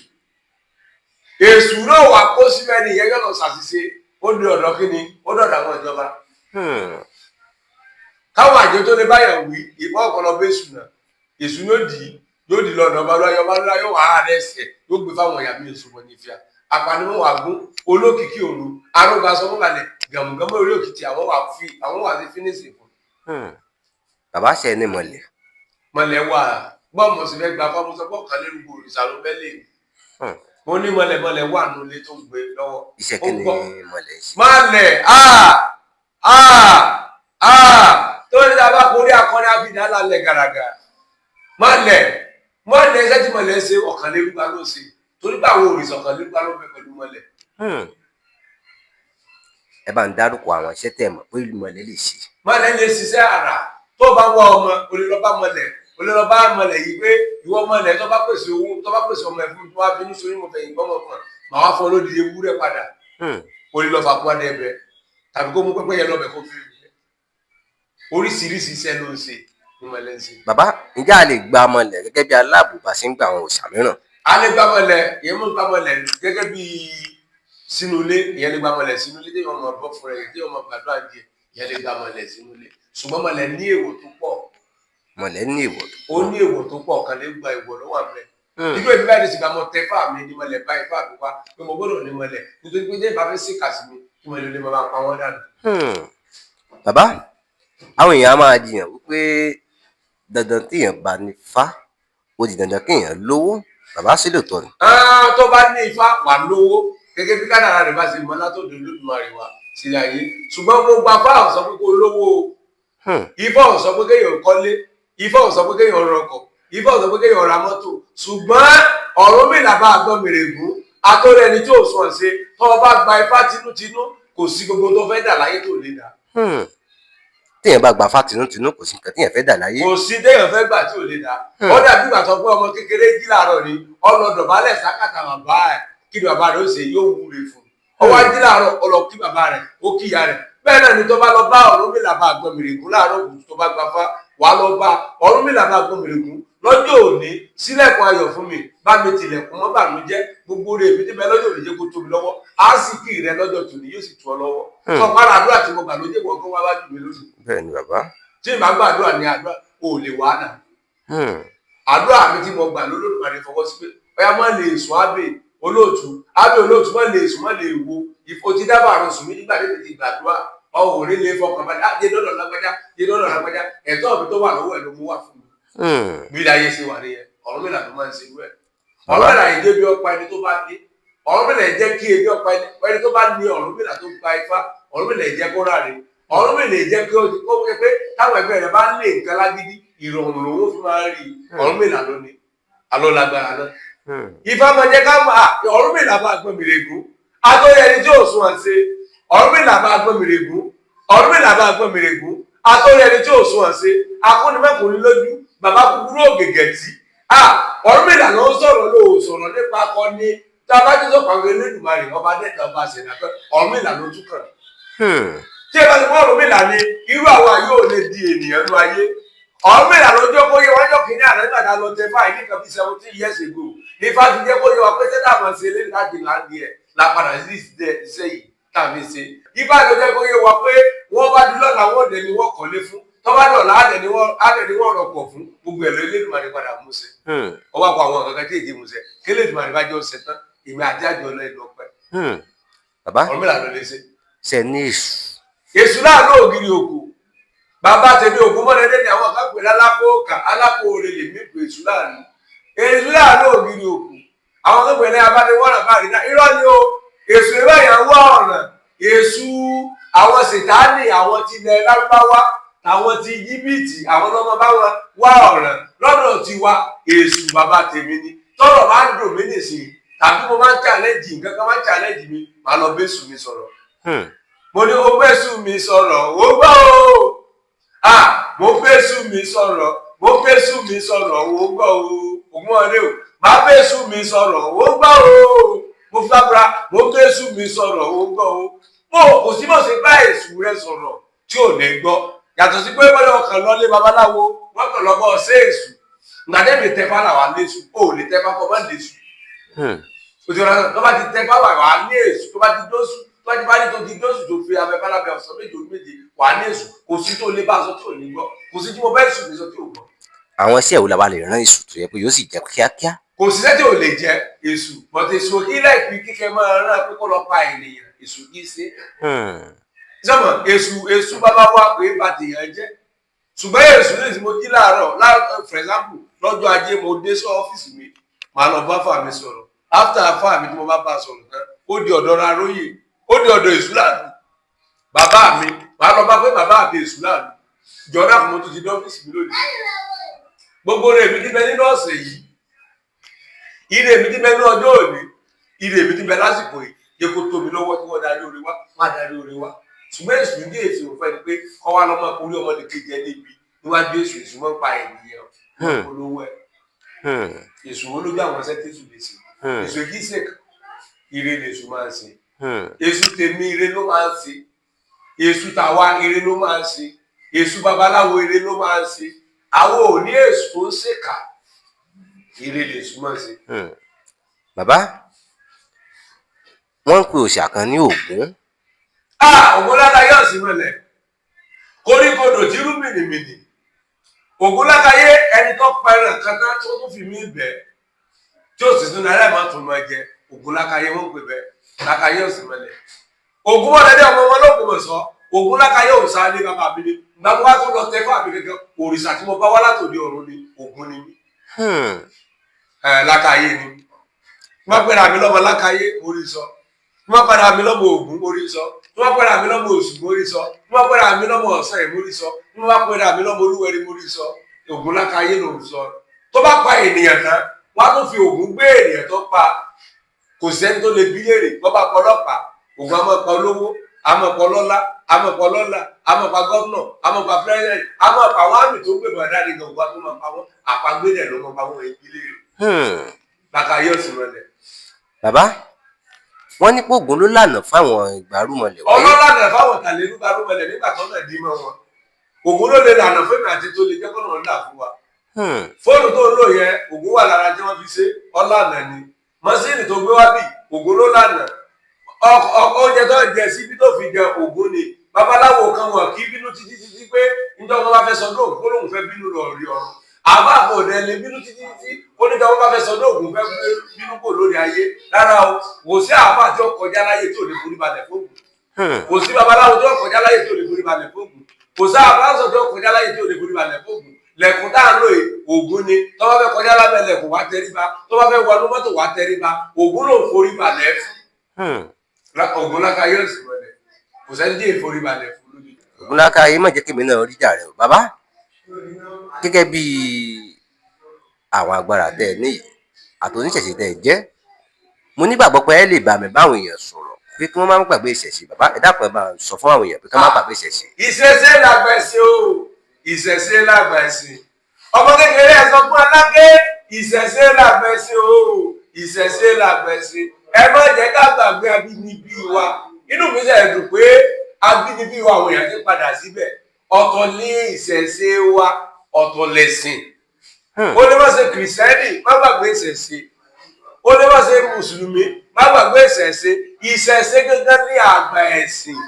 Èṣù náà wà kó síbẹ̀ ní ìyẹn, yóò lọ ṣàṣìṣe, ó di ọ̀dọ̀ kíni, ó dọ̀dọ̀ àwọn ìjọba. Káwọn àjọ tó lè báyọ̀ wí ìfọ́ ọ̀pọ̀lọ bẹ́sù náà, èṣù ló dì í, yóò di lọ́nà ọba lọ́yọ̀, ọba lọ́yọ̀ wà á rẹ̀ ẹsẹ̀, yóò gbé fáwọn ìyá mi èṣù wọn nífìá apanimọ̀ wà gún olókìkí òru aróga sọmọbalẹ̀ gàmùgàmù orí òkìtì, àwọn wà fi àwọn wà sí fínísì fún. Bàbá, ṣe ní mọ̀lẹ̀? Mọ̀lẹ̀ wà bọ́ọ̀mù sì fẹ́ gba fáwọn sọ bọ́ọ̀ kan lérúgbò òrìṣà ló bẹ́lẹ̀. Mo ní mọ̀lẹ̀, mọ̀lẹ̀ wà nulẹ̀ tó gbé lọ́wọ́. Iṣẹ́ Ó kí ni gbọ́. mọ̀lẹ̀ ṣe? Mọ̀lẹ̀ tó ní ta bá korí akọni àfihàn lálẹ́ gàràgà. Mọ̀lẹ̀, mọ̀lẹ̀, iṣẹ́ tí mọ̀lẹ̀ ṣe, ọ̀kànlérúgba ló ṣe, torí pé àwọn òrìṣà ọ̀kànlérúgba ló fẹ́ pẹ̀lú mọ̀lẹ̀. Ẹ bá ń dárúkọ àwọn iṣẹ́ tẹ̀ mọ̀ pé mọ̀lẹ̀ lè ṣe. Mọ̀lẹ̀ lè ṣiṣẹ́ àrà. Tó bá wá ọmọ, o lè lọ bá mọ̀lẹ̀, o lè lọ bá mọ̀lẹ̀ yìí pé ìwọ mọ̀lẹ̀, tó bá pèsè owó, tó bá pèsè ọmọ ẹ̀ fún mi, tó bá fi ní sórí mo fẹ̀yìn gbọ́mọ kan, màá wá fún ọ lódìdí ewúrẹ́ padà. O lè lọ fàkúrà ẹbẹ tàbí kó mú pẹ́pẹ́yẹ lọ́bẹ̀ kó fi rí. Oríṣiríṣi iṣẹ́ ló ń ṣe ní mọ̀lẹ̀ ń ṣe. Bàbá, ǹjẹ́ a lè gba mọ̀lẹ̀ gẹ́gẹ́ bí aláàbò bá ṣe ń gba àwọn òòṣà mìíràn? A lè gbá mọ̀lẹ̀, ìyẹn mú gbá mọ̀lẹ̀ gẹ́gẹ́ bí sínú ilé. Ìyẹn lè gbá mọ̀lẹ̀ sínú ilé tí yóò máa bọ́ fúnra rẹ̀, tí yóò máa gbàdúrà díẹ̀. Ìyẹn lè gbá mọ̀lẹ̀ sínú ilé, ṣùgbọ́n mọ̀lẹ̀ ní èèwọ̀ tó pọ̀. Mọ̀lẹ̀ ní èèwọ̀ tó Ó ní èèwọ̀ tó pọ̀ kan lè gba èèwọ̀ lọ́wọ́ àmì irú èmi báyìí ní sìgá mọ tẹ fáà mi ní mọ̀lẹ̀ báyìí, fáà mi wá pé mo gbọ́dọ̀ ní mọ̀lẹ̀, nítorí pé jẹ́ ìbá fẹ́ sí kàsí mi kí mọ̀lẹ̀ lè máa pa wọ́n dànù. Bàbá, àwọn èèyàn á máa jiyàn wípé dandan téèyàn bá ní fá, ó di dandan kéèyàn lówó. Bàbá, sí lóòótọ́ ni? Ah, tó bá ní ifá wà lówó, gẹ́gẹ́ bí kádàrá rẹ̀ bá ṣe mọ látọ̀dọ̀ Olódùmarè wá sílẹ̀ ayé. Ṣùgbọ́n mo gba fá ò sọ pé kó lówó o. Ifá ò sọ pé kéèyàn kọ́lé, ifá ò sọ pé kéèyàn rọkọ̀, ifá ò sọ pé kéèyàn ra mọ́tò. Ṣùgbọ́n Ọ̀rúnmìlà bá gbọ́ mèrègún atọ́rẹ́ ẹni tí ò sùn ọ̀sẹ̀. Tó o bá gba ifá tinútinú, kò sí gbogbo tó fẹ́ dà láyé tó lè dà. Téèyàn bá gba fá tinútinú, kò sí nǹkan téèyàn fẹ́ dà láyé. Kò sí téèyàn fẹ́ gbà tí ò lè dà. Ó dàbí ìgbà tó pé ọmọ kékeré jí láàárọ̀ ni ọlọ́dọ̀bálẹ̀ sákàtà bàbá ẹ̀, kí ni bàbá rẹ̀ ó ṣe? Yóò wúre fún un. Ó wá jí láàárọ̀, ó lọ kí bàbá rẹ̀, ó kí ìyá rẹ̀. Bẹ́ẹ̀ náà ni tó bá lọ bá Ọ̀rúnmìlà bá àgbọn mìrègún láàárọ̀ kùtù, tó bá gba fá, wàá lọ bá Ọ̀rúnmìlà bá àgbọn mìrègún lọ́jọ́ òní, sílẹ̀kùn ayọ̀ fún mi, bá mi tilẹ̀kùn mọ́ bànújẹ́, gbogbo rẹ̀ mi ti bẹ lọ́jọ́ òní jẹ́ kó tóbi lọ́wọ́, á sì kí rẹ lọ́jọ́ tòní, yóò sì tú ọ lọ́wọ́. Sọ pàrọ̀ àdúrà tí mo gbà ló jẹ́ wọ́n kó wá wá jù mí lónìí. Bẹ́ẹ̀ ni, bàbá. Tí ìbá gbàdúrà ní àdúrà ò lè wá nà. Àdúrà mi tí mo gbà lólódùmarè fọwọ́ sí pé ọyá má lè sùn ábẹ olóòtú, ábẹ olóòtú, má lè sùn, má lè wo ìfò tí dábàá àrùn sùn mí nígbà tí ti gbàdúrà ọ̀hún ní lè fọkàn balẹ̀. Á jẹ́ dọ́dọ̀ lágbájá, jẹ́ dọ́dọ̀ lágbájá, ẹ̀tọ́ mi tó wà lọ́wọ́ ẹ̀ ló mú wá fún mi. Bí ilé ayé ṣe wà nìyẹn. Ọ̀rúnmìlà ló máa ń ṣe irú ẹ̀. Ọ̀rúnmìlà yìí jẹ́ bí ọ̀pá ẹni tó bá ní Ọ̀rúnmìlà yìí jẹ́ kí ebi ọ̀pá ẹni tó bá ní Ọ̀rúnmìlà tó gba ifá. Ọ̀rúnmìlà yìí jẹ́ kó ráre. Ọ̀rúnmìlà yìí jẹ́ kí ó kó pé táwọn ẹgbẹ́ rẹ̀ bá lé nǹkan lágídí, ìrọ̀rùn lòun fi máa ń rí. Ọ̀rúnmìlà ló ní alọ́ lágbára náà. Ifá máa jẹ́ ká máa Ọ̀rúnmìlà bá gbọ́n mi règún atóyẹ ẹni tí ò sún ọ̀sẹ̀. Ọ̀rúnmìlà bá gbọ́n mi règún, Ọ̀rúnmìlà bá gbọ́n mi règún, atóyẹ ẹni tí ò sún ọ̀sẹ̀, akúnimẹ́kùnrin lójú, bàbá kúkúrú ògègè tí Ọ̀rúnmìlà ló ń sọ̀rọ̀, ló ń sọ̀rọ̀ nípa akọni tá a bá ti sọ̀kọ̀ àwọn Elédùmarè ọba dẹ́ta ọba ṣẹ̀dá pé Ọ̀rúnmìlà ló tún kàn. Tí ẹ bá ti mú Ọ̀rúnmìlà ni irú àwa yóò lè di ènìyàn nú ayé. Ọ̀rúnmìlà ló jẹ́ kó yé wọ́n jọ kìíní àná nígbà tá a lọ tẹ fáì ní kan bí 17 years ago ní fáfi jẹ́ kó yé wa pé sẹ́dá àmọ̀ ṣe lé láti láǹdí ẹ̀ la padà sí iṣẹ́ yìí tàbí ṣe. Ifá ló jẹ́ kó yé wa pé wọ́n bá dúró làwọn òde ni wọ́n kọ́lé fún, tọ́ba dọ̀la àdẹ̀ ni wọ́n àdẹ̀ ni wọ́n rọpò fún gbogbo ẹ̀ lọ. Elédùmarè padà mú ṣe. Ọwọ́ àpò àwọn kankan tí èdè mú ṣe kí Elédùmarè bá jọ ṣe tán, èmi àti àjọ lọ ìlú ọpẹ. Bàbá, Ọ̀rúnmìlà ló lè ṣe. Ṣe ní èṣù? Èṣù láàánú ògiri òkú bàbá tèmi ògún mọ́lẹ́dẹ́ ni àwọn kan pè lálákòókà alákòóre lè mí pè èṣù láàánú, èṣù láàánú ògiri òkú. Àwọn kan pè ní abániwọ̀nà báyìí náà, irọ́ ni o. Èṣù ìbáyà ń wá ọ̀nà. Èṣù àwọn sètáàní, àwọn tilẹ̀ lárúbáwá, àwọn ti Íjíbítì, àwọn lọ́mọ bá wọn wá ọ̀ràn. Lọ́dọ̀ tiwa, èṣù bàbá tèmi ni. Tọ́rọ̀ bá ń dùn mí nìsín tàbí mo máa ń challenge nǹkan kan, máa ń challenge mi, màá lọ bẹ́sù mi sọ̀rọ̀. Mo ní o bẹ́sù mi sọ̀rọ̀, ó gbọ́ o. Ah, mo bẹ́sù mi sọ̀rọ̀, Mo fésù mi sọ̀rọ̀, ó gbọ́ o. Ògùn ọ̀rẹ́ o, máa fésù mi sọ̀rọ̀, ó gbọ́ o. Mo fábra, mo fésù mi sọ̀rọ̀, ó gbọ́ o. Mo kò sí mọ̀ sí bá èṣù rẹ sọ̀rọ̀ tí ò ní gbọ́, yàtọ̀ sí pé bọ́lá ọkàn lọ́lé babaláwo, wọ́n kàn lọ́gbọ́ ṣé èṣù gbàdébì tẹfà làwà léṣù, ó lè tẹfà kọ́ mọ́ léṣù. Òtún ọ̀rọ̀ tó bá ti tẹfà wà wà ní èṣù, tó bá ti dóṣù, tó bá ti bá ní tó ti dóṣù, tó fi abẹ bálábẹ ọ̀sán méje òru méje, wà ní èṣù. Kò sí tó lé bá aṣọ tí ò ní gbọ́, kò sí tí mo bá èṣù mi sọ tí ò gbọ́. Àwọn iṣẹ́ wo la wá lè rán èṣù tó yẹ pé yóò sì jẹ́ kíákíá? Kò síṣẹ́ tí ò lè jẹ èṣù, but èṣù kí láìpẹ́ kíkẹ́ máa rán pé kó lọ pa ènìyàn, èṣù kì í ṣe. Sọmọ èṣù, èṣù bàbá wa pé bá tèèyàn jẹ́, ṣùgbọ́n èṣù ní ìsìn mo jí láàárọ̀, for example, lọ́jọ́ Ajé, mo dé sí ọ́fíìsì mi, màá lọ bá fà mí sọ̀rọ̀. After fà mí tí mo bá bá sọ̀rọ̀ tán, ó di ọ̀dọ̀ Raróyè, ó di ọ̀dọ̀ èṣù láàlú bàbá mi, màá lọ bá pé bàbá mi èṣù láàlú jọ̀ọ́dá kò, mo tún ti dé ọ́fíìsì mi lónìí, gbogbo rẹ̀ mi ti bẹ nínú ọ̀sẹ̀ yìí, ire mi ti bẹ ní ọjọ́ òní, ire mi ti bẹ lásìkò yìí, yẹ kó tóbi lọ́wọ́ tí wọ́n darí orí wá, má darí orí wá. Ṣùgbọ́n èṣù ní èṣù ò fẹ́ ni pé kọ́ wá lọ́mọ orí ọmọdé kejì ẹ níbi níwájú èṣù. Èṣù mọ́ pa ènìyàn olówó ẹ̀. Èṣù wo lójú àwọn ẹsẹ̀ tí èṣù lè ṣe? Èṣù kì í ṣe ire lèṣù máa ń ṣe. Èṣù tèmi ire ló máa ń ṣe, èṣù tàwa ire ló máa ń ṣe, èṣù babaláwo ire ló máa ń ṣe. Àwọn ò ní èṣù tó ń ṣèkà, ire lèṣù máa ń ṣe. Bàbá, wọ́n ń pe òòṣà kan ní Ògún. Ah, Ògúnláka yóò sí mọ́lẹ̀ koríkodò tí rú mìnìmìnì. Ògúnlákayé, ẹni tó pẹran kan tán tó tún fi mí bẹ̀ tí ó sì tún náírà máa tún máa jẹ. Ògúnlákayé wọ́n ń pè bẹ́ẹ̀, lákayé ò sí mọ́lẹ̀. Ògún mọ́lẹ́dẹ́ ọmọ wọn lóògùn mọ̀ sọ. Ògúnlákayé ò sáré bàbá mi ni ìgbà tó wá tó lọ tẹ fún àbí gẹ́gẹ́ òrìṣà tí mo bá wá látòdì ọ̀run ni Ògún ni mí. Ẹ lákayé ni wọ́n pẹ̀lú àmì lọ́mọ lákayé orí sọ, wọ́n pẹ̀lú àmì lọ́mọ Ògún orí sọ, wọ́n pẹ̀lú àmì lọ́mọ Òṣùgbó orí sọ, wọ́n pẹ̀lú àmì lọ́mọ Ọ̀sán ìmúrí sọ, wọ́n pẹ̀lú àmì lọ́mọ Olúwẹ̀rí mórí sọ. Ògún lákayé ló ń sọ. Tó bá pa ènìyàn tán, wọ́n á tún fi Ògún gbé ènìyàn tó pa. Kò sẹ́ni tó lè bí léèrè. Wọ́n bá pa ọlọ́pàá, Ògún á máa pa olówó, á máa pa ọlọ́lá, á máa pa ọlọ́lá, á máa pa gómìnà, á máa pa president, á máa pa àwọn àmì tó gbé bàdá ní gbọ̀ngàn tó máa pa wọ́n. Àpagbé dẹ̀ ló máa pa wọ́n ẹbí léèrè. Lákayé òsì mọ́lẹ̀. Bàbá, wọ́n ní pé Ògún ló lànà fáwọn ìgbárùmọlẹ̀ wáyé. Ọlọ́lànà fáwọn tàlẹ́ nígbàrúmọlẹ̀ nígbà tó náà dí mọ́ wọn. Ògún ló lè lànà fún èmi àti tó lè jẹ́ kọ́nà ńlá fún wa. Fóònù tó ń lò yẹn, Ògún wà lára tí wọ́n fi ṣe, ọlànà ni. Mọ́sìnì tó gbé wá bì, Ògún ló lànà. Oúnjẹ tó jẹ síbi tó fi jẹ, Ògún ni. Babaláwo kan wọ̀ kí bínú títí títí pé níjọ́ wọn bá fẹ́ sọdún Ògún kó lóun fẹ́ bínú lọ rí ọ̀run. Àbá àpò òde lè bínú títí títí ó níjọ́ wọn bá fẹ́ sọdún Ògún fẹ́ bínú kò lórí ayé rárá o. Kò sí àbá tí ó kọjá láyé tí ò ní forí balẹ̀ fóògùn. Kò sí babaláwo tí ó kọjá láyé tí ò ní forí balẹ̀ fóògùn. Kò sí àbáṣọ tí ó kọjá láyé tí ò ní forí balẹ̀ fóògùn. Lẹ̀kùn tá à ń lò yìí, Ògún ni. Tó bá fẹ́ kọjá lábẹ́ lẹ̀kùn, wá tẹríba. Tó bá fẹ́ wọnú mọ́tò, wá tẹríba. Ògún ló ń forí balẹ̀ fún. Ògún lákàyè òsì wọlé, kò sẹ́ni tí èèforí balẹ̀ fún lójú. Ògúnlákayé, má jẹ́ kémi náà rí jà rẹ o. Bàbá, gẹ́gẹ́ bí àwọn agbára tẹ́ ẹ níyì àti oníṣẹ̀ṣe tẹ́ ẹ jẹ́, mo nígbàgbọ́ pé ẹ lè bá mi báwọn èèyàn sọ̀rọ̀ pé kí wọ́n má gbàgbé ìṣẹ̀ṣe. Bàbá, ẹ dákun, ẹ bá ń sọ fún àwọn èèyàn pé kí wọ́n má gbàgbé ìṣẹ̀ṣe. Ìṣẹ̀ṣe làgbà ẹ̀sìn o, ìṣẹ̀ṣe làgbà ẹ̀sìn. Ọmọ kékeré ẹ sọ fún aláké, ìṣẹ̀ṣe làgbà ẹ̀sìn o, ìṣẹ̀ṣe làgbà ẹ̀sìn. Ẹ má jẹ́ ká gbàgbé abínibí wa. Inú mi ṣe dùn pé abínibí wa, àwọn èèyàn ti padà síbẹ̀. Ọ̀tọ̀ ní ìṣẹ̀ṣe wa, ọ̀tọ̀ lẹ̀sìn. Ó lè má ṣe Kìrìsìtẹ́nì, má gbàgbé ìṣẹ̀ṣe. Ó lè má ṣe Mùsùlùmí, má gbàgbé ìṣẹ̀ṣe. Ìṣẹ̀ṣe gángan ní àgbà ẹ̀sìn.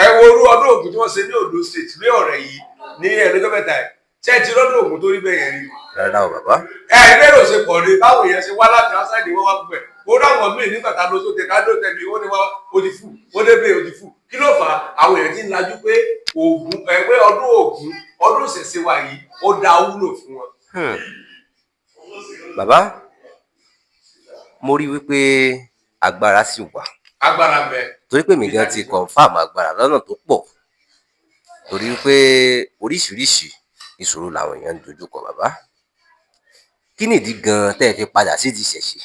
Ẹ wo orú ọdún Ògún tí wọ́n ṣe ní Ondo State ní ọ̀rẹ́ yìí ní ẹ̀ẹ́dọ́jọ́ mẹ́ta ẹ̀. Ṣé ẹ ti rọ́dún Ògún tó rí bẹ́ẹ̀ yẹn rí? Rárá o, bàbá. Ẹ lérò ṣe pọ̀ ní báwo yẹn ṣe wá láti outside, wọ́n wá gbẹ̀ ó dáwọn míì nígbà tá a lọ sóde ká ló tẹ̀lé ó ní wá ó ti fù ó débè ó ti fù. Kí ló fà á? Àwọn èèyàn ti ń lajú pé Ògún ẹ pé ọdún Ògún, ọdún ìṣẹ̀ṣe wa yìí, ó dá wúlò fún wọn. Bàbá, mo rí wípé agbára sì wà. Agbára ń bẹ. Torí pé mi gan ti confirm agbára lọ́nà tó pọ̀, torí wípé oríṣiríṣi ìṣòro làwọn èèyàn ń dojú kọ. Bàbá, kí nìdí gan tẹ́ ẹ fi padà sídìí ìṣẹ̀ṣe?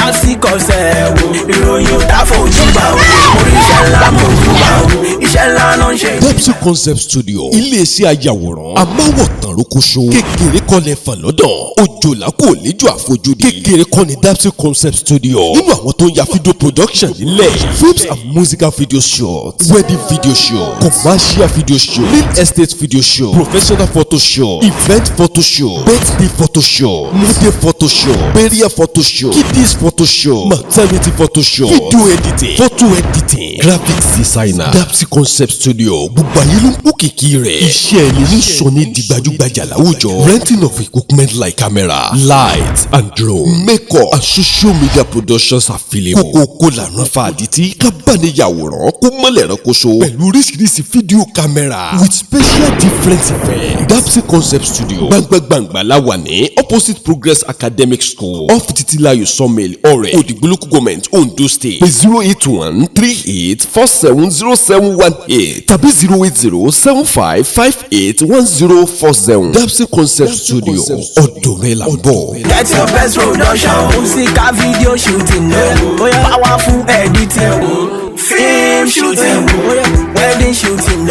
Dapsy Concept o, ìròyìn ò tá fojú bá o. Oríṣẹ́ ńlá mo jù bá o, iṣẹ́ ńlá ló ń ṣe. Dapsy Concept Studio, iléeṣẹ́ ayàwòrán amáwòtán rókóṣó, kékeré kọ́ lẹ fàn lọ́dọ̀, òjòlá kò léjò àfojúdi. Kékeré kọ́ ni Dapsy Concept Studio nínú àwọn tó ń ya video production nílẹ̀: films and musical video shoot, wedding video shoot, commercial video shoot, real estate video shoot, professional photo shoot, event photo shoot, birthday photo shoot, model photo shoot, burial photo shoot, kiddies photo shoot, maternity photo shoot, video editing, photo editing, graphics designer. Dapsy Concept Studio, gbogbo ayé ló ń kó kìkì rẹ̀. Iṣẹ́ ẹni ní sọ ní di gbajúgbajà láwùjọ. Renting of equipment like camera, light and drone, makeup and social media productions available. Kókókó làrán fa àdìtí kábàániyàwòrán kó mọ́lẹ̀ ránkoṣo pẹ̀lú oríṣiríṣi fídíò camera with special different effects. Dapsy Concept Studio, gbangba-gbangba la wà ní opposite Progress Academic School, off Titilayo Sawmill, Ọ̀rẹ̀, Òdìgbò Local Government, Ondo State. Pé 08138470718 tàbí 08075581047. Dapsy Concept Studio, ọ̀dọ̀ rẹ̀ là ń bọ̀. Get your best production, musical video shooting, powerful editing, film shooting, wedding shooting.